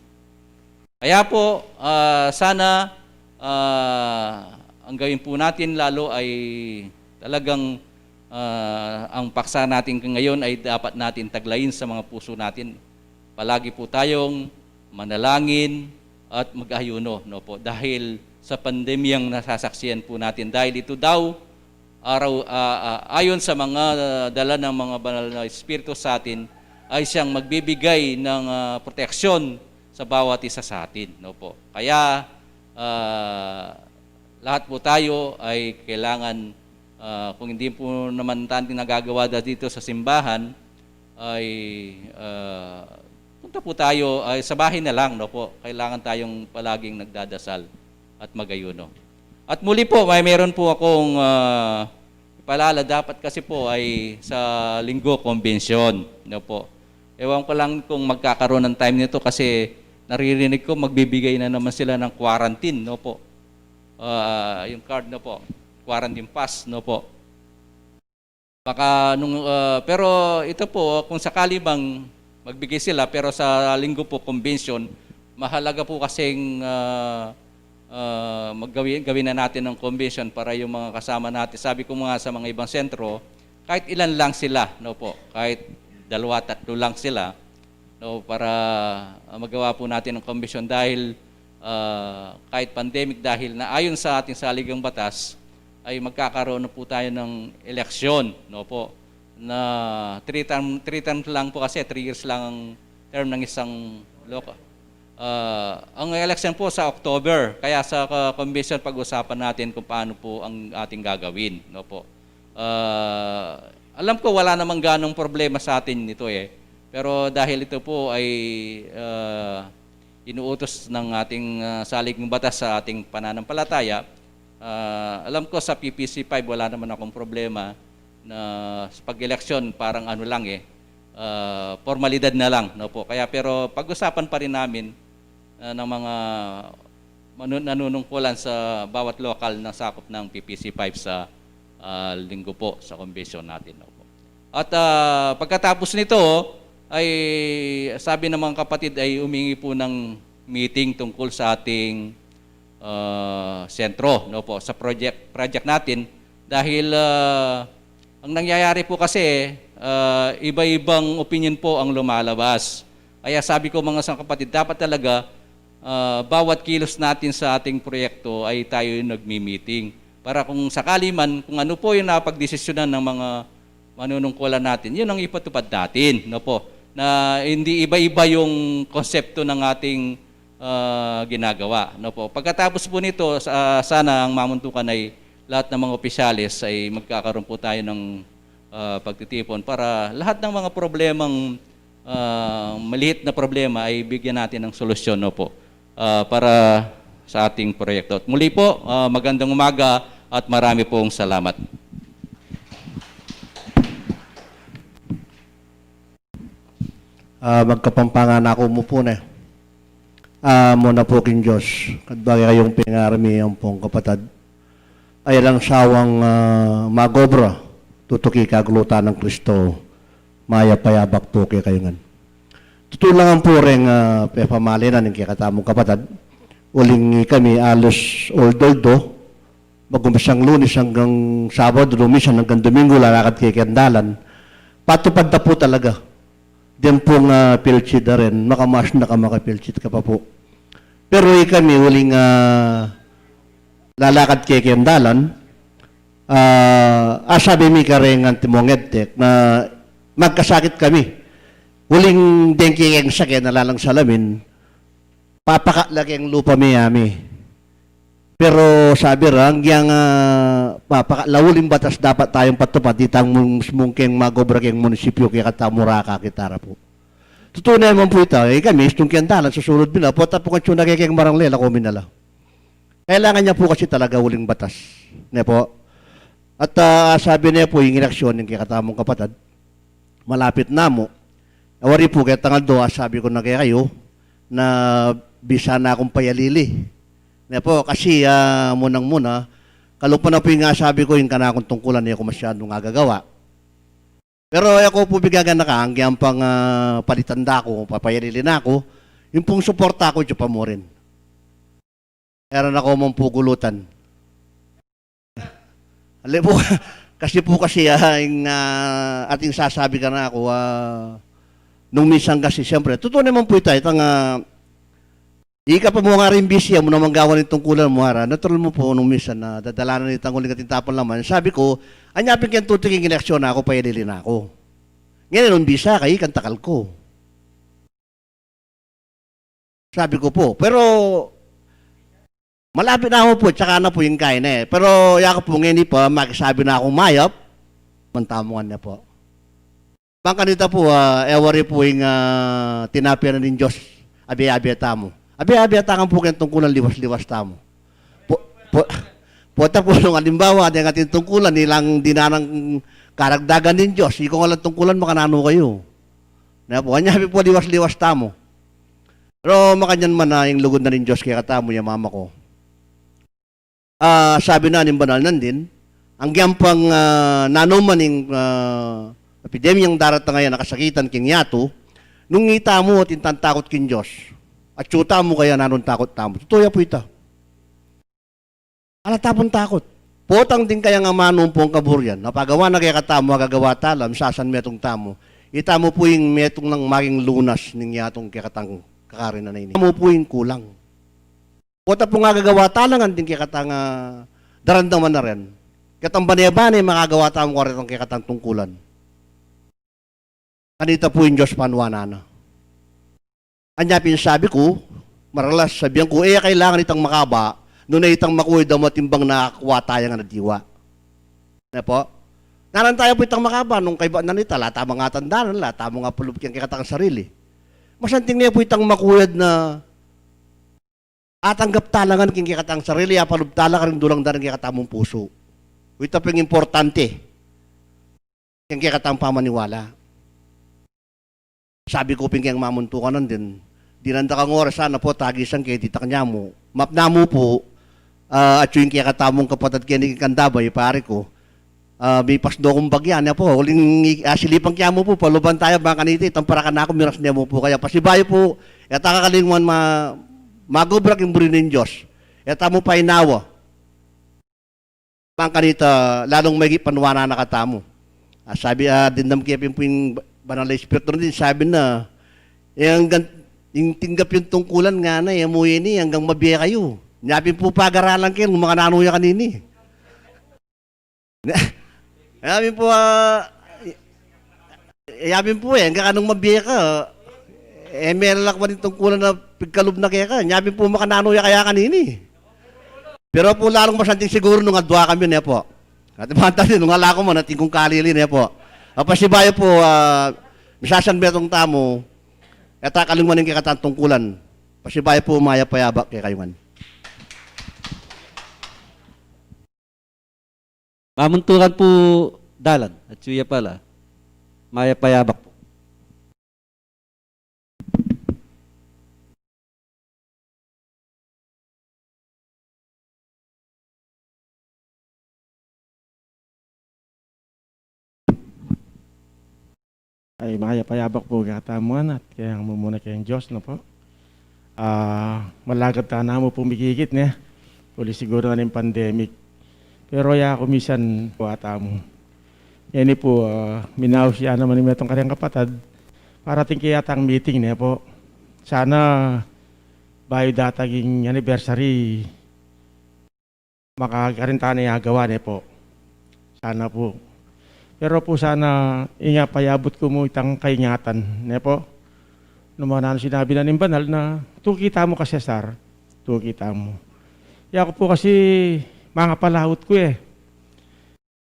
Kaya po, ah, sana, ah, ang gawin po natin lalo ay talagang, ah, ang paksa natin ngayon ay dapat natin taglayin sa mga puso natin. Palagi po tayong manalangin at mag-ayuno, no po? Dahil sa pandemyang nasasaksihan po natin, dahil ito daw araw, ah, ah, ayon sa mga, ah, dala ng mga banal na espiritu sa atin, ay siyang magbibigay ng, ah, proteksyon sa bawat isa sa atin, no po? Kaya, ah, lahat po tayo ay kailangan, ah, kung hindi po naman natin nagagawa da-, dito sa simbahan, ay, ah, punta po tayo, ay sa bahay na lang, no po? Kailangan tayong palaging nagdadasal at mag-ayuno. At muli po, may meron po akong, ah, ipaalala. Dapat kasi po ay sa Linggo, kombensyon, no po? Ewan ko lang kung magkakaroon ng time nito kasi naririnig ko magbibigay na naman sila ng quarantine, no po? Ah, yung card, no po? Quarantine pass, no po? Baka nung, ah, pero ito po, kung sakali bang magbigay sila, pero sa Linggo po, convention, mahalaga po kasing, ah, ah, maggawi-, gawin na natin ng convention para yung mga kasama natin. Sabi ko nga sa mga ibang sentro, kahit ilan lang sila, no po, kahit dalawa, tatlo lang sila, no, para, ah, magawa po natin ang convention dahil, ah, kahit pandemic, dahil na ayon sa ating saligang batas ay magkakaroon na po tayo ng eleksyon, no po, na three term, three terms lang po kasi, three years lang ang term ng isang local. Ah, ang election po sa October, kaya sa ka-, convention pag-usapan natin kung paano po ang ating gagawin, no po. Ah, alam ko wala namang ganong problema sa atin nito eh. Pero dahil ito po ay, ah, inuutos ng ating, ah, saligang batas sa ating pananampalataya, ah, alam ko sa P P C five wala naman akong problema na sa pag-eleksyon, parang ano lang eh, ah, formalidad na lang, no po. Kaya pero pag-usapan pa rin namin, ah, ng mga manu-, nanunungkulan sa bawat lokal na sakop ng P P C five sa, ah, linggo po sa convention natin, no po. At, ah, pagkatapos nito ay sabi ng mga kapatid ay humingi po ng meeting tungkol sa ating, ah, sentro, no po, sa project, project natin dahil, ah, ang nangyayari po kasi, ah, iba-ibang opinion po ang lumalabas. Kaya sabi ko, mga sangkapatid, dapat talaga, ah, bawat kilos natin sa ating proyekto ay tayo yung nagmi-meeting. Para kung sakali man, kung ano po yung napagdesisyonan ng mga manunungkulan natin, yun ang ipatupad natin, no po? Na hindi iba-iba yung konsepto ng ating, ah, ginagawa, no po? Pagkatapos po nito, sa-, sana ang mamuntukan ay lahat ng mga opisyales ay magkakaroon po tayo ng, ah, pagtitipon para lahat ng mga problemang, ah, maliit na problema ay bigyan natin ng solusyon, no po? Ah, para sa ating proyekto. At muli po, ah, magandang umaga at marami pong salamat. Ah, magkapampangan aku mu pu ne. Ah, muna pu king Dios, kadwa kekayung pengarami ampong kapatad, ay alang sawang, ah, magobra tutuki kaglutan nang Kristo, mayap a abak pu kekayu ngan. Tutu la ngan pu reng, ah, pepamalinan ning kekatamung kapatad, uling ikami alos oldo-oldo, mag-umpisang Lunes anggang Sabado, minsan anggang Domingo, lalakad kekeng dalan. Patupad na pu talaga. Deng pung, ah, pilchid da ren, makamas na ka, makapilchid ka pa pu. Pero ikami uling, ah, lalakad kekeng dalan, ah, asabi mi kareng antimong EDTEC na magkasakit kami. Uling deng kekeng sake na lalang salamin, papakatla keng lupa mi, ami. Pero sabi ra, anggiyang, ah, papakatla, uling batas dapat tayung patupad, itang mung-, mungkeng magobra keng munisipyu, kekatamu ra kakit ara pu. Tutu naman pu ita, eh, kami, istung keng dalan, susulud mi la, pota pu keng tsuna kekeng marangle, lako mi na la. Kailangan ya pu kasi talaga uling batas. Ne pu? At, ah, sabi ne pu, ing eleksyon ning kekatamung kapatad, malapit na mu. E wari pu, ketang aldo, asabi ku na kekayu, na bisa na kung payalili. Ne pu, kasi, ah, munang-muna, kalupa na pu ing asabi ku, ing kanakung tungkulan, e ku masyadung agagawa. Pero e ku pu bigagan na ka, anggiyang pang, ah, palitan da ku, papayalili na ku, ing pung suporta ku, itsu pa mu rin. E ra na ku mu pu gulutan. Ali pu, kasi pu kasi, ah, ing, ah, ating sasabi kanaku, ah, nung minsan kasi, siyempre, tutu naman pu ita, itang, ah, ika pa mu nga rin busy, amu naman gawan ing tungkulan mu, ara, natural mu pu, nung minsan, ah, dadalanan itang uling ating tapang laman. Sabi ku, anya pin keng tutuki ing eleksyon na ku, payalili na ku. Ngeni, nung bisa ka, ikang takal ku. Sabi ku pu, pero malapit na mu pu, tsaka na pu ing kain e. Pero yaku pu ngeni pa, makisabi na kung mayap, mantamu ngan ne pu. Bang kanita pu, ah, e wari pu ing, ah, tinape na ning Dios, abe-abe tamu. Abe-abe ta ngan pu keng tungkulan, liwas-liwas tamu. Pu-, pu-, pota pu nung alimbawa, deng ating tungkulan, ilang dinan nang karagdagan ning Dios, ikong alang tungkulan, makananu kayu? Ne pu, anya pin pu, liwas-liwas tamu. Pero makanyan man, a, ing lugud na ning Dios kekatamu, ya mama ku. A, sabi na ning banal nandin, anggiyang pang, a, nanu man ing, a, epidemyang daratang a yan a kasakitan king yatu, nung itamu atin tang takut king Dios, atsu tamu kaya nanung takut tamu. Tutu ya pu ita. Ala ta pung takut. Potang ding kayang amanu pung kaburian, a pagawa na kekatamu, agagawa ta la, misasanmetung tamu. Ita mu pu ing metung nang maging lunas ning yatung kekatang kakarinan a ini. Ita mu pu ing kulang. Pota pung agagawa ta la ngan ding kekatang, ah, daramdaman a ren. Ketang bane-bane, makagawa tamu karetang kekatang tungkulan. Kanita pu ing Dios panuanan na. Anya pin sabi ku, maralas, sabian ku, e ya kailangan itang makaba, nune itang makuid a matimbang na kuwa taya ngan a diwa. Ne pu? Nanan taya pu itang makaba, nung kaiba na nita, ala tamung atandanan, ala tamung apalub keng kekatang sarili. Masanting ne pu itang makuid na atanggap ta la ngan king kekatang sarili, apalub ta la karing dulang da ring kekatamung pusu. Ita pin ing importante keng kekatang pamaniwala. Sabi ku pin keng mamuntukan, din, dinan da kang oras, sana pu, tagisan ke, ditak nyamu. Mapnamu pu, ah, atyu ing kekatamung kapatad keni king Candaba, i pari ku. Ah, mipasdo kung bagya, ne pu. Uling i-, asilipan ke mu pu, paluban taya, bang kanita, itang parakan aku, miras ne mu pu kaya. Pasibayu pu, e ta kakalingwan ma-, magobra king buri ning Dios. E ta mu painawa. Bang kanita, lalung maigit panuanan na katamu. Ah, sabi, ah, dimdam ke pin pu ing Banal a Espiritu na din, sabi na, e anggang, ing tinggap yung tungkulan ngana, e mu ini, anggang mabie kayu. Nya pin pu pagaralan ke, nung makananu ya kanini. Nya pin pu, ah, nya pin pu, e, anggang kanung mabie ka, e, melalakwan ing tungkulan a pigkalub na keka, nya pin pu makananu ya kaya kanini. Pero pu lalung masanting siguru nung adwa kami, ne pu. At banta din, nung ala ku man, atin kung kalili, ne pu. Ah, pasibayu pu, ah, misasanmetung tamu, e ta kalingwan ing kekatang tungkulan. Pasibayu pu, mayap a yabak kekayu ngan. Mamuntukan pu dalan, atyu ya pala. Mayap a yabak pu. Ay, mayap a yabak pu kekatamu ngan at keng mumuna keng Dios, ne pu. Ah, malagad ta namu pung mikikit, ne. Uli siguru na ning pandemic. Pero ya ku misan pu atamu. Ngeni pu, ah, minaus ya naman ing metung kareng kapatad. Parating ke yatang meeting, ne pu. Sana bayu datang ing anniversary, makarin tana agawa, ne pu. Sana pu. Pero pu sana, inya payabut ku mu itang kaingatan, ne pu. Nung mananu sinabi na ning banal na, tuki tamu ka Cesar, tuki tamu. Ya ku pu kasi mangapalaut ku, e.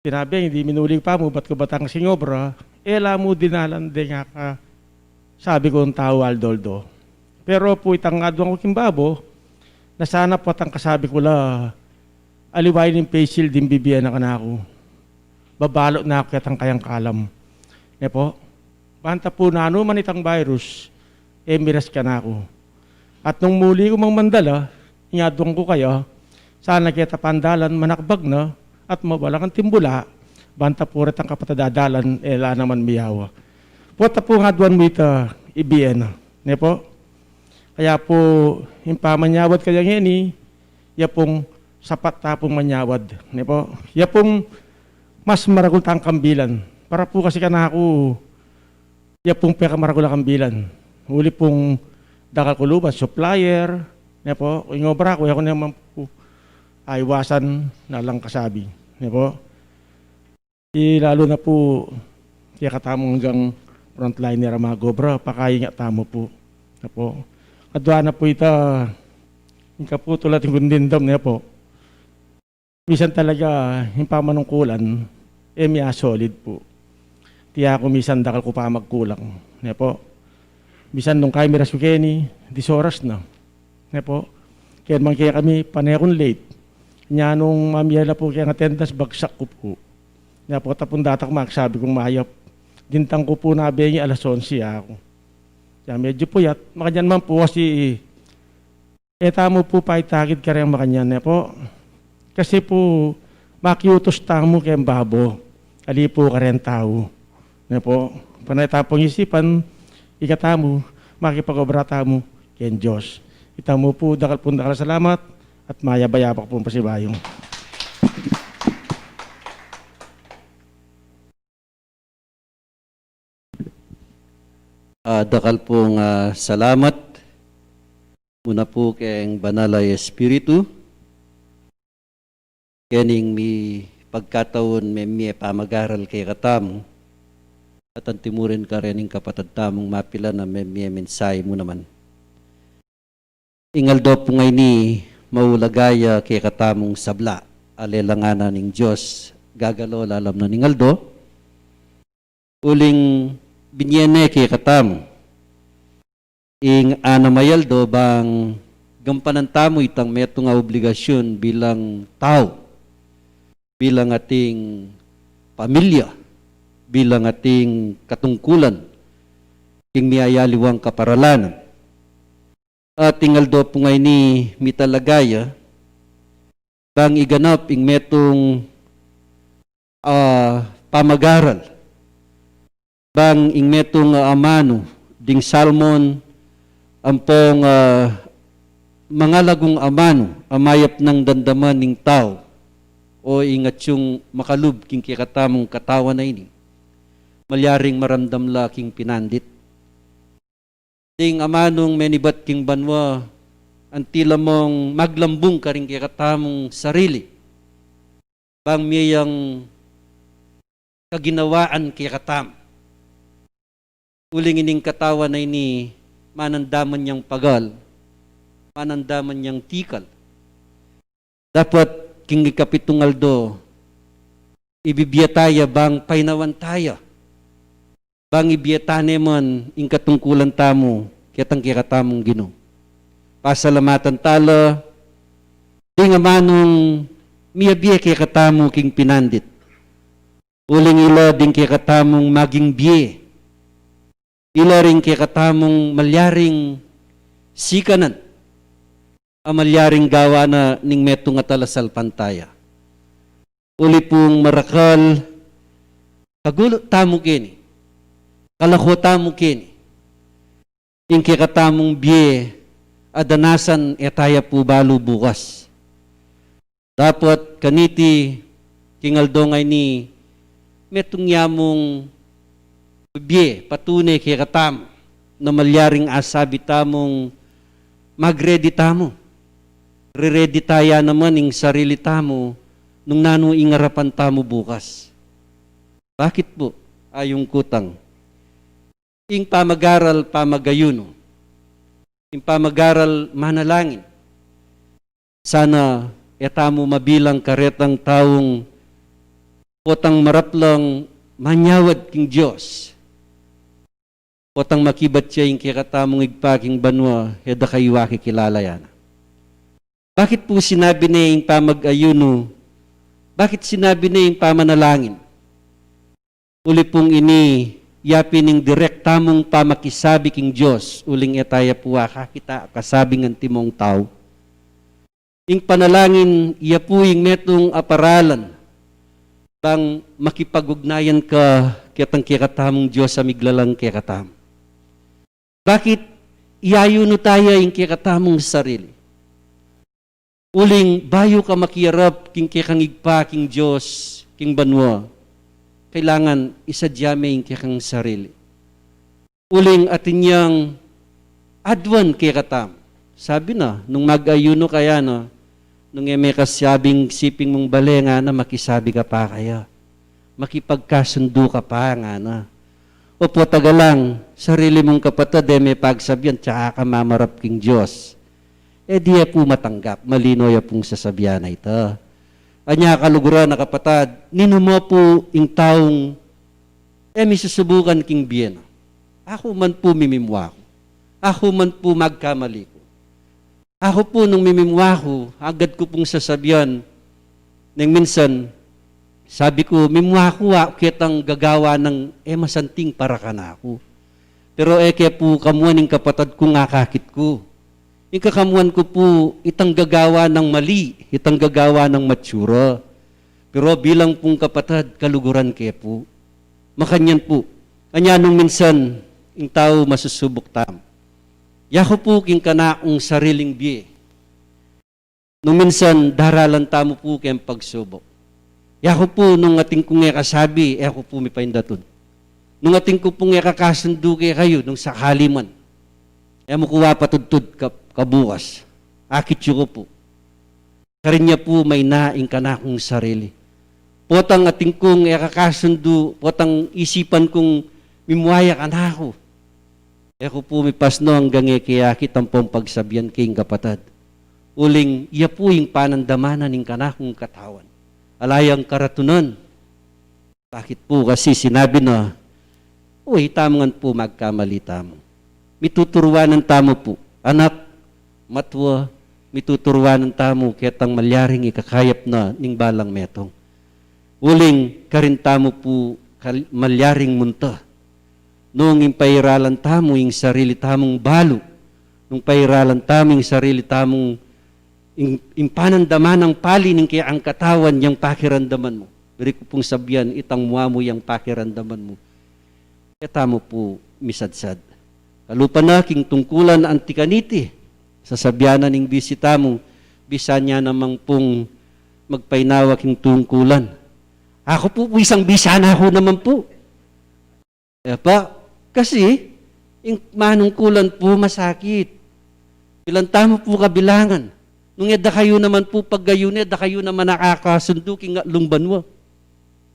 Sinabi, ing di minuli pa mu, bat ku batang singobra, e la mu dinalan deng akasabi kung tau aldo-aldo. Pero pu itang aduan ku king babo, na sana pu atang kasabi ku la, aliwa ing face shield ding bibie na kanaku. Babalu na ku ketang kayang kalam. Ne pu? Banta pu nanu man itang virus, e miras kanaku. At nung muli ku mang mandala, ing aduan ku kaya, sana keta pandalan manakbag na, at mawala kang timbula, banta pu retang kapatad a dalan, e la naman miyawa. Pota pu ing aduan mu ita, ibie na. Ne pu? Kaya pu, ing pamanyawad kaya ngeni, ya pung sapat ta pung manyawad. Ne pu? Ya pung mas maragul tang kambilan. Para pu kasi kanaku, ya pung pekamaragul a kambilan. Uli pung dakal ku luban, supplier, ne pu, ing obra ku, e ku naman pu aiwasan na alang kasabi, ne pu. I lalu na pu, kekatamung anggang frontliner a magobra, pakaingat tamu pu, ne pu. Adua na pu ita, ing kaputula ting dimdam, ne pu. Misan talaga ing pamanungkulan, e mia solid pu. Tiya ku misan dakal ku pa magkulang, ne pu. Misan nung kaya miras ku keni, dis oras na, ne pu. Kaya naman kaya kami, pane kung late. Nya nung mamie la pu keng attendance, bagsak ku pu. Nya pu, tapun datak magsabi kung mayap. Dintang ku pu na bengi alas onse aku. Kaya medyo puyat, makanyan man pu kasi e tamu pu paitakit kareng makanyan, ne pu. Kasi pu, makiutus tamu keng babo, ali pu kareng tau, ne pu. Pane ta pung isipan, ikatamu, makipag-obra tamu keng Dios. Ita mu pu, dakal pung dakal a salamat, at mayap a yabak pung pasibayu. Ah, dakal pung, ah, salamat muna pu keng Banal a Espiritu, kening mipagkataun memie pamagaral kekatamu, at antimurin karening kapatad tamung mapilan a memie mensahe mu naman. Ing aldo pu ngeni, maulaga ya kekatamung sabla, alelangan na ning Dios, gagalo lalam na ning aldo, uling binie ne kekatamu ing anam a aldo bang gampanan tamu itang metung a obligasyun bilang tau, bilang ating pamilya, bilang ating katungkulan, king miyayaliwang kaparalanan. At ing aldo pu ngeni, mitalaga ya bang iganap ing metung, ah, pamagaral, bang ing metung, ah, amanu ding salmon, ampong, ah, mangalagung amanu a mayap nang damdaman ning tau, o ing atiu makalub king kekatamung katawan a ini, malyaring maramdam la king pinandit. Ding amanung menibat king banua, anti la mung maglambung karing kekatamung sarili, bang mie yang kaginawaan kekatamu. Uling ining katawan a ini, manandaman yang pagal, manandaman yang tikal. Dapat king ikapitung aldo, ibibie taya bang painawan taya, bang ibie tane man ing katungkulan tamu ketang kekatamung Ginu. Pasalamatan tala ding amanung miyabie kekatamu king pinandit, uling ila ding kekatamung maging bie, ila ring kekatamung malyaring sikanan, a malyaring gawa na ning metung a talasalpantaya. Uli pung marakal, kagulut tamu keni, kalako tamu keni, ing kekatamung bie a danasan e taya pu balu bukas. Dapat kaniti king aldo ngeni, metung ya mung bie patune kekatamu, na malyaring asabi tamung mag-ready tamu. Re-ready taya naman ing sarili tamu nung nanu ing arapan tamu bukas. Bakit pu? Ayung kutang. Ing pamagaral pamagayunu, ing pamagaral manalangin, sana e tamu mabilang karetang taung potang marap lang manyawad king Dios, potang makibat ya ing kekatamung Ibpa king banua, e da kayu akikilala ya na. Bakit pu sinabi ne ing pamag-ayunu? Bakit sinabi ne ing pamanalangin? Uli pung ini, ya pin ing direkta mung pamakisabi king Dios, uling e taya pu akakit a kasabi ning antimong tau. Ing panalangin, ya pu ing metung a paralan bang makipag-ugnayan ka ketang kekatamung Dios a miglalang kekatamu. Bakit iyayunu taya ing kekatamung sarili? Uling bayu ka makiarap king kekang Ibpa king Dios king banua, kailangan isadya me ing kekang sarili. Uling atin yang aduan kekatamu. Sabi na, nung mag-ayunu ka ya na, nung e me kasabing siping mung bale ngana, makisabi ka pa kaya. Makipagkasundu ka pa ngana. Opo, tagalang, sarili mung kapatad e me pagsabian, tsaka ka mamarap king Dios. E di ya pu matanggap, malino ya pung sasabian a ita. Anya kaluguran a kapatad, ninu mu pu ing taung e misusubukan king bie na. Aku man pu mimimua ku. Aku man pu magkamali ku. Aku pu nung mimimua ku, agad ku pung sasabian, neng minsan, sabi ku, mimua ku, aku ketang gagawa nang e masanting para kanaku. Pero e ke pu kamuan ing kapatad kung akakit ku. Ing kakamuan ku pu, itang gagawa nang mali, itang gagawa nang matsura. Pero bilang pung kapatad, kaluguran ke pu. Makanyan pu, anya nung minsan, ing tau masusubuk tamu. Yaku pu king kanakung sariling bie. Nung minsan, daralan tamu pu keng pagsubuk. Yaku pu nung atin kung e kasabi, e ku pu mipaindatud. Nung atin ku pung e kakasundu kekayu, nung sakali man, e mu ku apatudtud ka-, kabukas, akit yu ku pu. Karin ya pu maina ing kanakung sarili. Potang atin kung e kakasundu, potang isipan kung mimua ya kanaku, e ku pu mipasno anggang e ke akit ampong pagsabian king kapatad. Uling iya pu ing panandaman na ning kanakung katawan. Ala yang karatunan. Bakit pu? Kasi sinabi na, uy, tamu ngan pu magkamali tamu. Mituturuanan tamu pu, anak, matua, mituturuanan tamu ketang malyaring ikakayap na ning balang metung. Uling karin tamu pu kal-, malyaring munta. Nung ing pairalan tamu ing sarili tamung balu, nung pairalan tamu ing sarili tamung ing, ing panandaman nang pali ning kekang katawan yang pakiramdaman mu. Buri ku pung sabian, itang mua mu yang pakiramdaman mu. E tamu pu misadsad. Kalupa na king tungkulan anti kaniti, sasabian na ning bisi tamu, bisa ne namang pung magpainawa king tungkulan. Aku pu, bisang bisa na ku naman pu. E pa, kasi, ing manungkulan pu masakit. Pilan tamu pu kabilangan. Nung e da kayu naman pu pagayunu, e da kayu naman nakakasundu king atlung banua.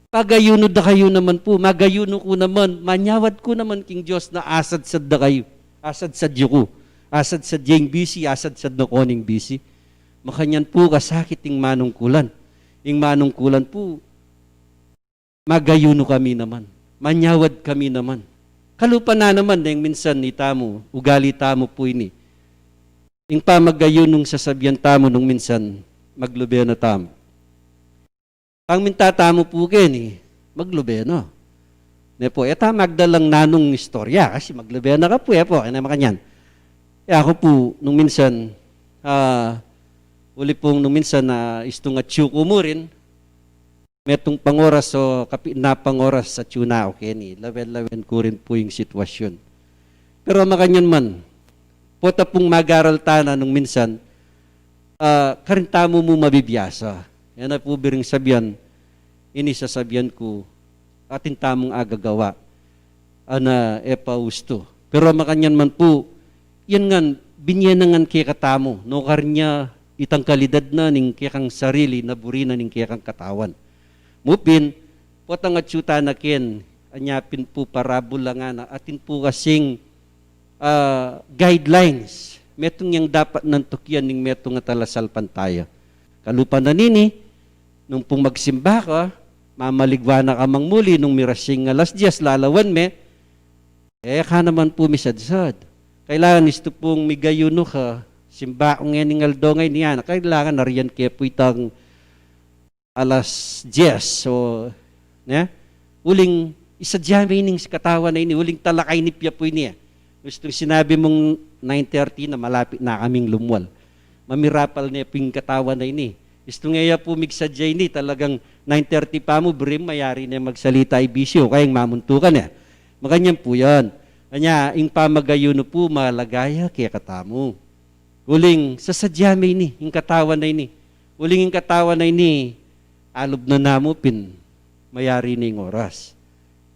Pagayunu da kayu naman pu, magayunu ku naman, manyawad ku naman king Dios na asadsad da kayu. Asadsad yu ku. Asadsad ya ing bisi, asadsad na ku ning bisi. Makanyan pu kasakit ing manungkulan. Ing manungkulan pu, magayunu kami naman. Manyawad kami naman. Kalupa na naman, deng minsan itamu, ugali tamu pu ini. Ing pamagayunung sasabian tamu nung minsan, maglube na tamu. Pang minta tamu pu keni, maglube na. Ne pu, e ta magdalang nanung istorya, kasi maglube na ka pu, e pu, e na makanyan. E aku pu, nung minsan, ah, uli pung nung minsan na istung atyu ku mu rin, metung pang oras o kapin na pang oras atyu na ku keni, lawen-lawen ku rin pu ing sitwasyun. Pero makanyan man, pota pung magaral tana nung minsan, ah, karin tamu mu mabibiasa. Yan na pu biring sabian, ini sasabian ku, atin tamung agagawa. Ana, e pa ustu. Pero makanyan man pu, yan ngan, binye na ngan kekatamu, nukarin ya itang kalidad na ning kekang sarili, naburi na ning kekang katawan. Mu pin, potang atyu tana ken, anya pin pu parabula ngana, atin pu kasing, ah, guidelines, metung yang dapat nang tukian ning metung a talasalpantaya. Kalupa na nini, nung pung magsimba ka, mamaligwa na ka mang muli, nung mirasing alas diyes, lalawan me, e ka naman pu misadsad. Kailangan istu pung migayunu ka, simba ku ngening aldo ngeni, kailangan arian ke pu itang alas diyes, o, ne? Uling, isadya me ining katawan a ini, uling talakay ne pia pu ini, e. Istung sinabi mung nine thirty na, malapit na kaming lumwal. Mamirapal ne pu ing katawan a ini. Istung e ya pu migsadya ini, talagang nine thirty pa mu, buri mu mayari ne magsalita ing bisi o kaya ing mamuntukan, e. Makanyan pu yan. Anya, ing pamagayunu pu, malaga ya kekatamu. Uling, sasadya me ini, ing katawan a ini. Uling ing katawan a ini, alub na namu pin, mayari ne ing oras.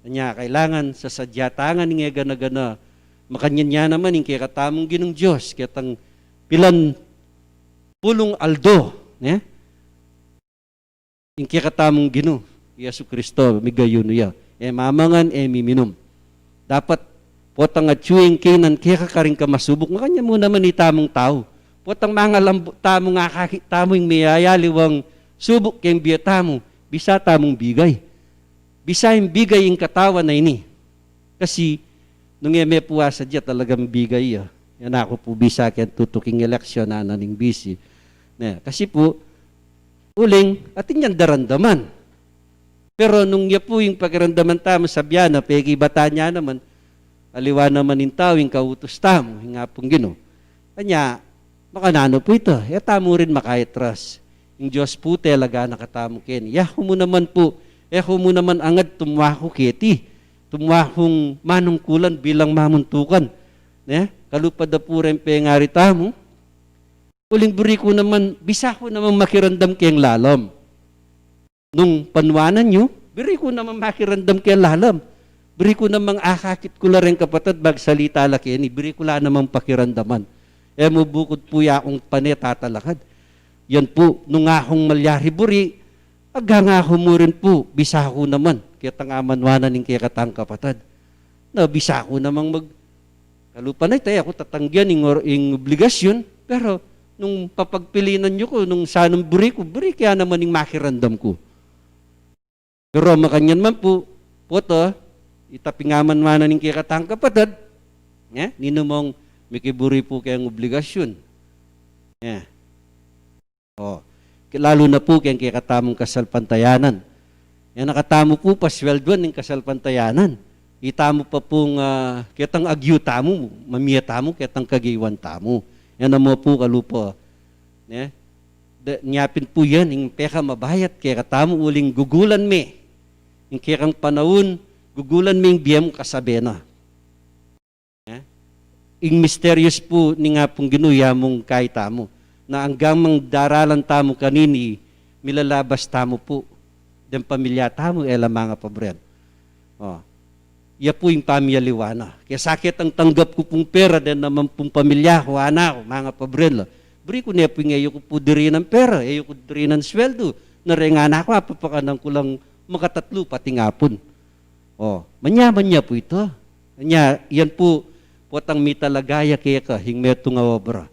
Anya, kailangan, sasadya ta ngan ing e gana-gana, makanyan ya naman, ing kekatamung Ginung Dios, ketang pilan pulung aldo, ne? Ing kekatamung Ginu, i Jesu Kristo, migayunu ya. E mamangan, e miminum. Dapat, potang atyu ing kainan keka karing kamasubuk, makanyan mu naman itamung tau. Potang mangalambut tamu, akakit tamu ing miyayaliwang subuk keng bie tamu, bisa tamung bigay. Bisa ing bigay ing katawan a ini. Kasi, nung e me pu asadya, talagang bigay ya. Yan aku pu bisa keng tutuking eleksyon, ana ning bisi. Ne, kasi pu, uling, atin yang daramdaman. Pero nung ya pu ing pakiramdaman tamu, sabyan na, pekibatan ya naman, aliwa naman ing tau, ing kautus tamu, ing Apung Ginu. Anya, makananu pu ita, e tamu rin makaitras. Ing Dios pu talaga na katamu keni. Ya ku mu naman pu, e ku mu naman angad tumua ku keti. Tumua kung manungkulan bilang mamuntukan. Ne? Kalupa da pu ring pengari tamu. Uling buri ku naman, bisa ku naman makiramdam keng lalam. Nung panuanan yu, buri ku naman makiramdam keng lalam. Buri ku namang akakit ku la reng kapatad, magsalita la keni, buri ku la namang pakiramdaman. E mu bukud pu ya kung pane tatalakad. Yan pu, nung akung malyari buri, aganga ku mu rin pu, bisa ku naman, ketang amanwanan ning kekatang kapatad. Na bisa ku namang mag-, kalupa na ita, e ku tatanggian ing or-, ing obligasyun, pero nung papagpilinan yu ku, nung sanang buri ku, buri ke naman ing makiramdam ku. Pero makanyan man pu, pota, ita pin amanwanan ning kekatang kapatad, e, ninu mung mikiburi pu keng obligasyun. E. O, ke-, lalu na pu keng kekatamung kasalpantayanan. Yan na katamu pu paswelduan ning kasalpantayanan. Itamu pa pung, ah, ketang agyu tamu, mamie tamu, ketang kagewan tamu. Yan na mu pu kalupa. Ne? De, nya pin pu yan, ing pekamabayat kekatamu uling gugulan me. Ing kekang panaun, gugulan me ing bie mu kasabe na. E? Ing misterios pu ning Apung Ginu ya mung kaitamu. Na anggang mang daralan tamu kanini, milalabas tamu pu. Deng pamilya tamu, e la mangapabren. O. Ya pu ing pamiyaliwa na. Kesa ketang tanggap ku pung pera, deng naman pung pamilya ku, anak ku, mangapabren la. Buri ku ne pu ing e yu ku pu dirinan pera, e yu ku dirinan sweldu. Na reng anak ku, apapakanan ku lang makatatlu, pati ngapun. O, manya-manya pu ita. Nya, yan pu, potang mitalaga ya keka, ing metung a obra.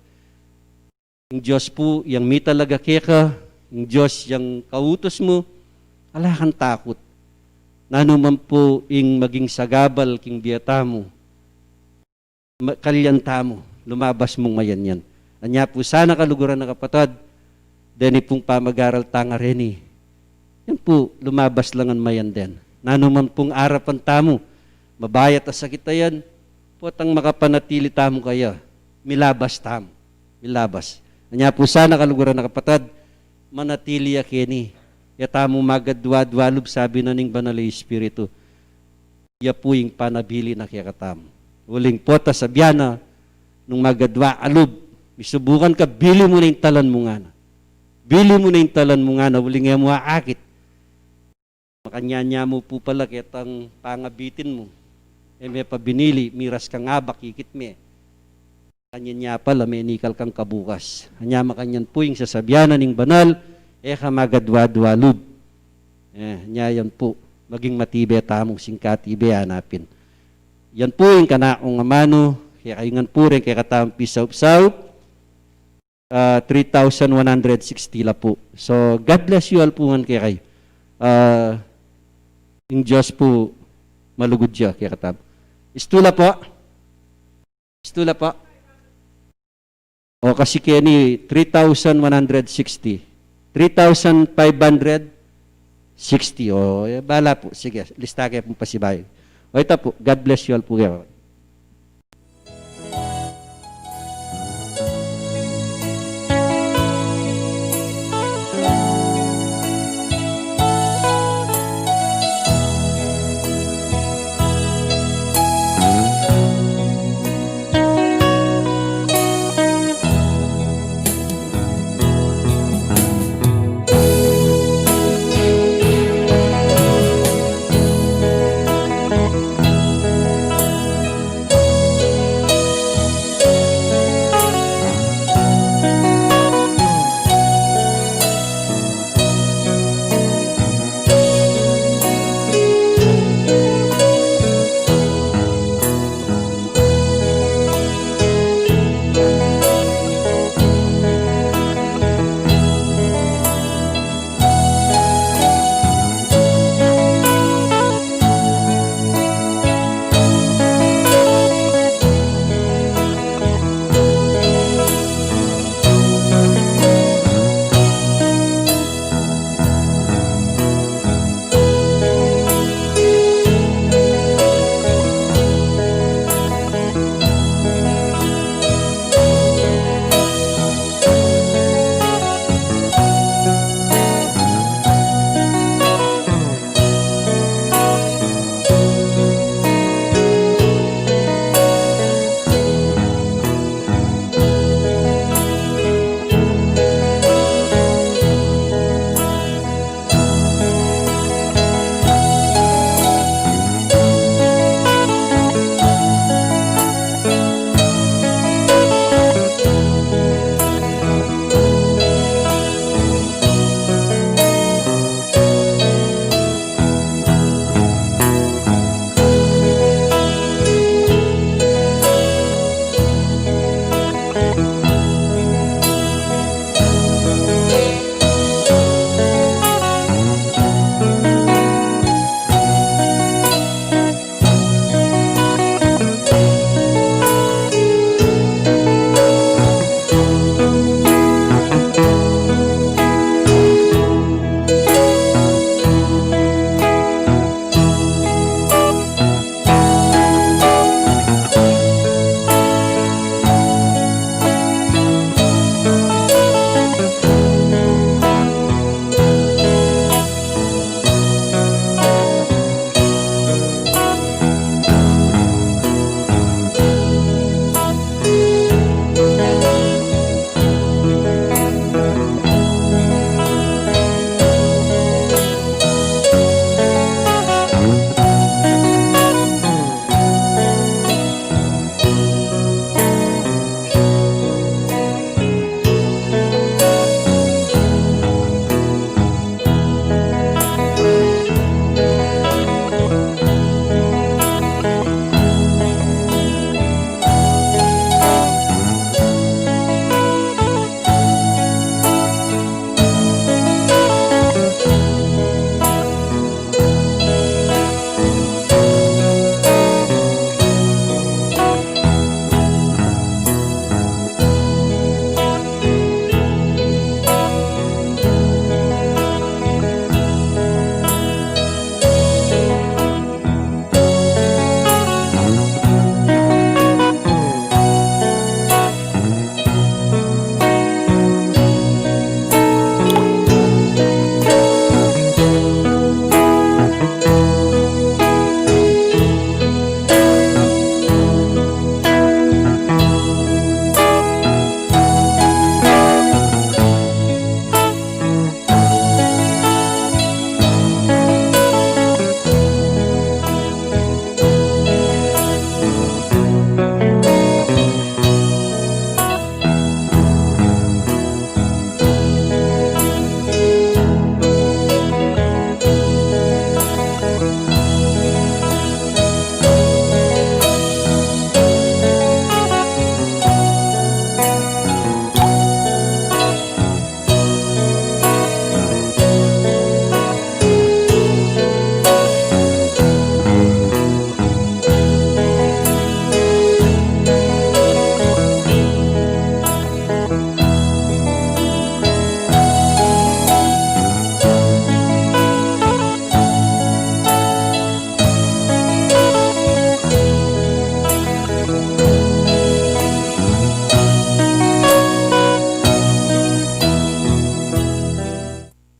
Ing Dios pu, yang mitalaga keka, ing Dios yang kautus mu, ala kang takut. Nanu man pu ing maging sagabal king bie tamu, ma-, kalyan tamu, lumabas mung mayanyan. Anya pu sana kaluguran a kapatad, deni pung pamag-aral tang areni. Yan pu, lumabas la ngan mayanyan. Nanu man pung arapan tamu, mabayat a sakit a yan, potang makapanatili tamu kaya, milabas tamu, milabas. Anya pu sana kaluguran a kapatad, manatili ya keni. Ya tamu magadwa-dwa lub, sabi na ning Banal a Espiritu. Ya pu ing panabili na kekatamu. Uling pota sabian na, nung magadwa ka lub, misubukan ka, bili mu na ing talan mu ngana. Bili mu na ing talan mu ngana, uling e mu aakit. Makanyan ya mu pu pala ketang pangabitin mu. E me pa binili, miras kang abak, ikit me. Kanyan ya pala, menikal kang kabukas. Anya makanyan pu ing sasabian na ning banal, e ka magadwa-dwa lub. E, nya yan pu, maging matibe tamu, singkatibe, anapin. Yan pu ing kanakung amanu, kekayu ngan pu reng kekatamung pisaup-saup, ah, three thousand one hundred sixty la pu. So, God bless you all pu ngan kekayu. Ah, ing Dios pu, malugud ya kekatamu. Istula pu. Istula pu. O, kasi keni three thousand one hundred sixty. Three thousand five hundred sixty. O, e, bala pu. Sige, lista ke pung pasibayu. O, ita pu. God bless you all pu.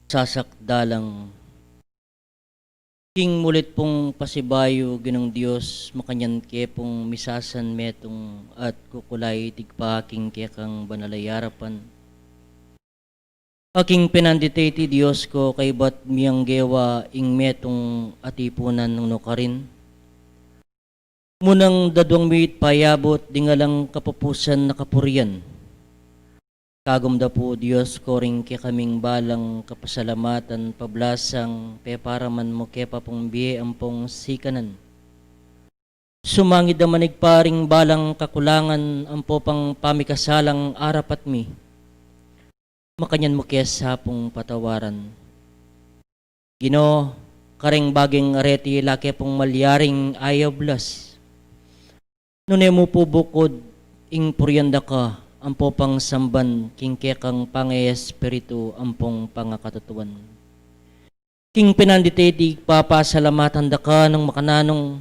Sasak dalang. King mulit pung pasibayu, Ginung Dios, makanyan ke pung misasan metung at kukulay tigpa king kekang banal a arapan. Aking penandit iti, Dios ko, kaybat miyang gewa ing metung atipunan nung nukarin. Munang daduang mi it payabut ding alang kapupusan na kapurian. Kagum da pu, Dios ko, ring kekaming balang kapasalamatan pablasang peparaman mu ke pa pung bie ampong sikanan. Sumangid a manigpa ring balang kakulangan ampo pang pamikasalang arapat mi. Makanyan mu ke sa pung patawaran. Ginu, kareng baging areti lake pung malyaring ayablas. Nune mu pu bukud ing purian da ka ampo pang samban king kekang pangaespiritu ampong pangakatutuan. King penandit iti, papasalamatan da ka nung makananung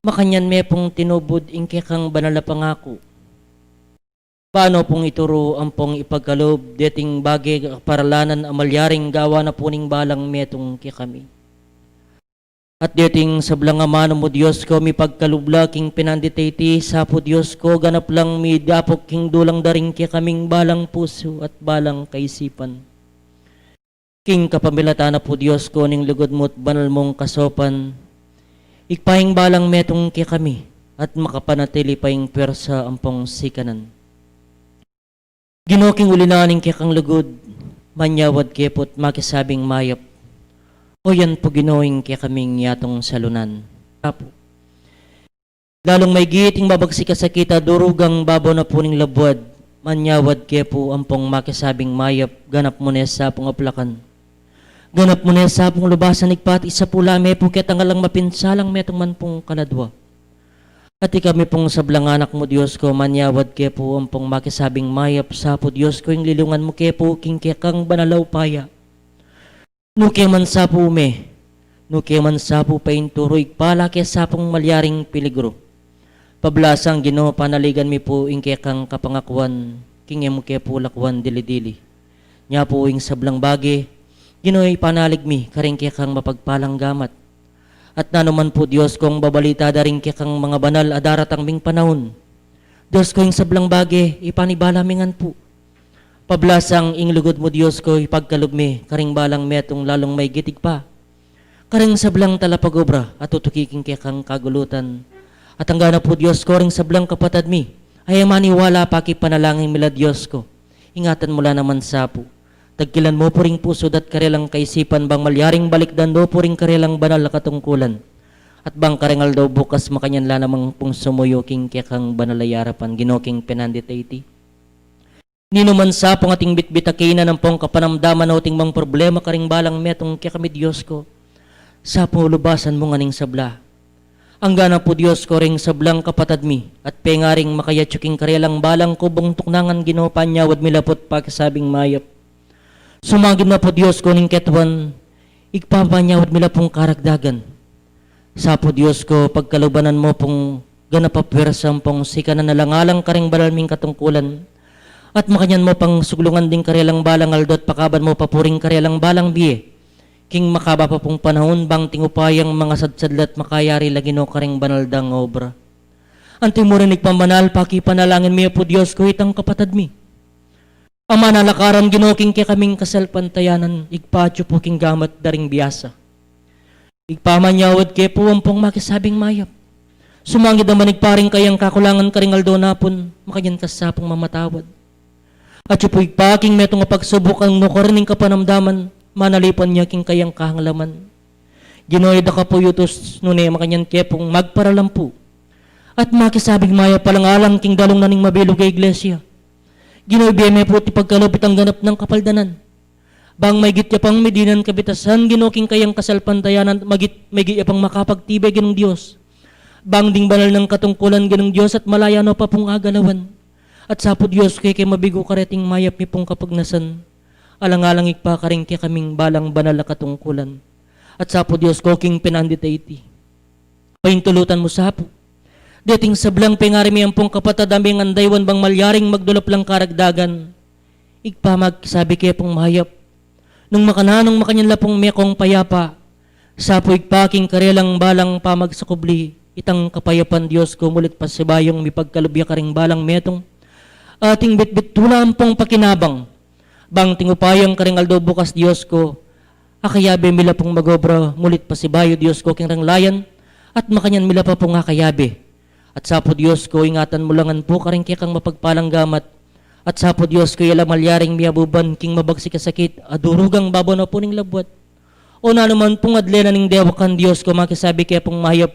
makanyan me pung tinubud ing kekang banal a pangaku. Bano pung ituru ampong ipagkalub deting bage kaparalanan a malyaring gawa na pu ning balang metung kekami. At deting sablang amanu mu, Dios ko, mipagkalub la king penandit iti, sa pu, Dios ko, ganap lang midapuk king dulang da ring kekaming balang pusu at balang kaisipan. King kapamilatan na pu, Dios ko, ning lugud mu't banal mung kasopan, ikpa ing balang metung kekami at makapanatili pa ing pwersa ampong sikanan. Ginu, king uli na ning kekang lugud, manyawad ke pu't makisabing mayap. O yan pu, Ginu, ing kekaming yatung salunan. Apu. Lalung maigit ing mabagsik a sakit a durugang babo na pu ning labuad, manyawad ke pu ampong makisabing mayap, ganap mu ne sa pung aplakan. Ganap mu ne sa pung lubasan, ikpat isa pu la me pu ketang alang mapinsalang metung man pung kaladua. At ikami pung sablang anak mu, Dios ko, manyawad ke pu ampong makisabing mayap, sa pu, Dios ko, ing lilungan mu ke pu king kekang banal a upaya. Nuke man sa pu me, nuke man sa pu painturu, ikpa la ke sa pung malyaring peligru. Pablasang Ginu, panaligan mi pu ing kekang kapangakuan, king e mu ke pu lakuan dili-dili. Nya pu ing sablang bage, Ginu, ipanalig mi karing kekang mapagpalang gamat. At nanu man pu, Dios kong babalita da ring kekang manga banal a daratang ming panaun, Dios ko, ing sablang bage ipanibala mi ngan pu. Pablasang ing lugud mu, Dios ko, ipagkalub mi karing balang metung lalung maigit, ikpa karing sablang talapagobra a tutuki king kekang kagulutan. At angga na pu, Dios ko, ring sablang kapatad mi a e maniwala, pakipanalangin mi la, Dios ko. Ingatan mu la naman sa pu. Tagkilan mu pu ring pusu da't karelang kaisipan bang malyaring balikdan da pu ring karelang banal a katungkulan. At bang kareng aldo bukas makanyan la namang pung sumuyu king kekang banal a arapan, Ginu, king penandit iti. Ninu man sa pung ating bitbit a kainan ampong kapanamdaman o ating mang problema karing balang metung kekami, Dios ko, sa pu lubasan mu ngan ing sabla. Angga na pu, Dios ko, ring sablang kapatad mi at pengaring makayatsu king karelang balang kubung tuknangan, Ginu, panyawad mi la pu't pakisabing mayap. Sumagip na pu, Dios ko, ning ketuan, igpapanyawad mi la pung karagdagan. Sa pu, Dios ko, pagkalubanan mu pung ganap a pwersa ampong sikanan alang-alang karing banal ming katungkulan. At makanyan mu pang suglungan ding karelang balang aldo at pakaban mu pa pu ring karelang balang bie king makaba pa pung panaun, bang king upayang mangasadsadla't makayari la, Ginu, karing banal dang obra. Anti mu rin, Ibpang banal, pakipanalangin mi pu, Dios ko, itang kapatad mi a manalakaran, Ginu, king kekaming kasalpantayanan, igpatsu pu king gamat da ring biasa. Igpamanyawad ke pu ampong makisabing mayap. Sumangid a manigpa ring kayang kakulangan karing aldo na pun, makanyan ka sa pung mamatawad. Atsu pu, Ibpa, king metung a pagsubuk a nukarin ing kapanamdaman, manalipan ya king kayang kahanglaman. Ginu, e da ka pu yutus, nune makanyan ke pung magparalampu at makisabing mayap alang-alang king dalung na ning mabilug a iglesia. Ginu, ibie me pu ipagkalub itang ganap nang kapaldanan. Bang maigit ya pang midinan kabitasan, Ginu, king kayang kasalpantayanan, magit-, maigit ya pang makapagtibe, Ginung Dios. Bang ding banal nang katungkulan, Ginung Dios, at malaya no pa pung agalawan. At sa pu, Dios ko, e ke mabigu kareting mayap mi pung kapagnasan. Alang-alang, Ibpa, karing kekaming balang banal a katungkulan. At sa pu, Dios ko, king penandit a iti, paintulutan mu sa pu deting sablang pengari mi ampong kapatad a mengandaywan bang malyaring magdulap lang karagdagan. Igpamagsabi ke pung mayap. Nung makananu, nung makanyan la pung mekong payapa, sa pu Ibpa king karelang balang pamagsakubli, itang kapayapan Dios ku mulit pasibayung mipagkalub ya karing balang metung. Ating bitbit tula ampong pakinabang, bang tingupayang karing aldo bukas Dios ku, akayabe mi la pung magobra mulit pasibayu Dios ku king ranglayan, at makanyan mi la pa pung akayabe. At sa pu Dios ku, ingatan mu la ngan pu karing kekang mapagpalang gamat. At sa pu Dios ku, e la malyaring miabuban king mabagsik a sakit a durugang babo na pu ning labuad. O nanu man pung adle na ning dewakan Dios ku, makisabi ke pung mayap,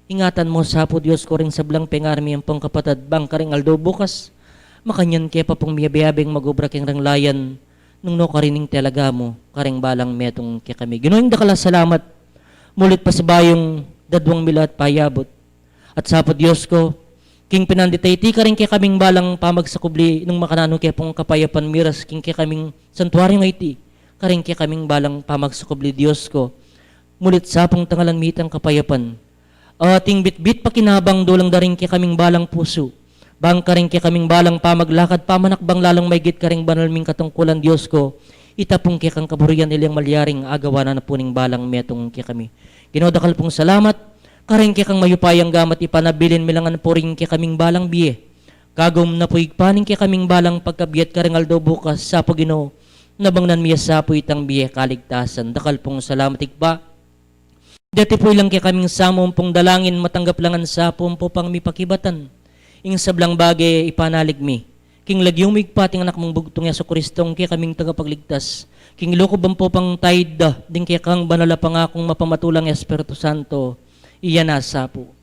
ingatan mu sa pu Dios ku ring sablang pengarmi ampong kapatad bang karing aldo bukas, makanyan ke pa pung miyabe-abeng magobra king ranglayan, nung nukarin ing talaga mu karing balang metung kekami. Ginu, ing dakal a salamat, mulit pasibayung dadwang mi la at payabut. At sa pu Dios ku, king pinandit a iti karing kekaming balang pamagsakubli, nung makananu ke pung kapayapan miras king kekaming santuaryung iti karing kekaming balang pamagsakubli Dios ku, mulit sa pung tangalan mi itang kapayapan. Ating bitbit pakinabang dulang da ring kekaming balang pusu, bang karing kekaming balang pamaglakad pamanakbang lalung maigit karing banal ming katungkulan Dios ku, ita pung kekang kaburian ilyang malyaring agawa na pu ning balang metung kekami. Ginu, dakal pung salamat karing kekang mayupayang gamat, ipanabilin mi la ngan pu ring kekaming balang bie. Kagum na pu Ibpa ning kekaming balang pagkabie at karing aldo bukas, sa pu Ginu, nabangnan mi ya sa pu itang bie kaligtasan. Dakal pung salamat Ibpa. Deti pu ilang kekaming samu ampong dalangin, matanggap la ngan sa pu ampo pang mipakibatan ing sablang bage ipanalig mi king lagyu mu Ibpa at ing Anak mung bugtung Jesucristo, ing kekaming tagapagligtas, king lukub ampo pang tayda ding kekang banal a pangakung mapamatulang Espiritu Santo, iya na sa pu.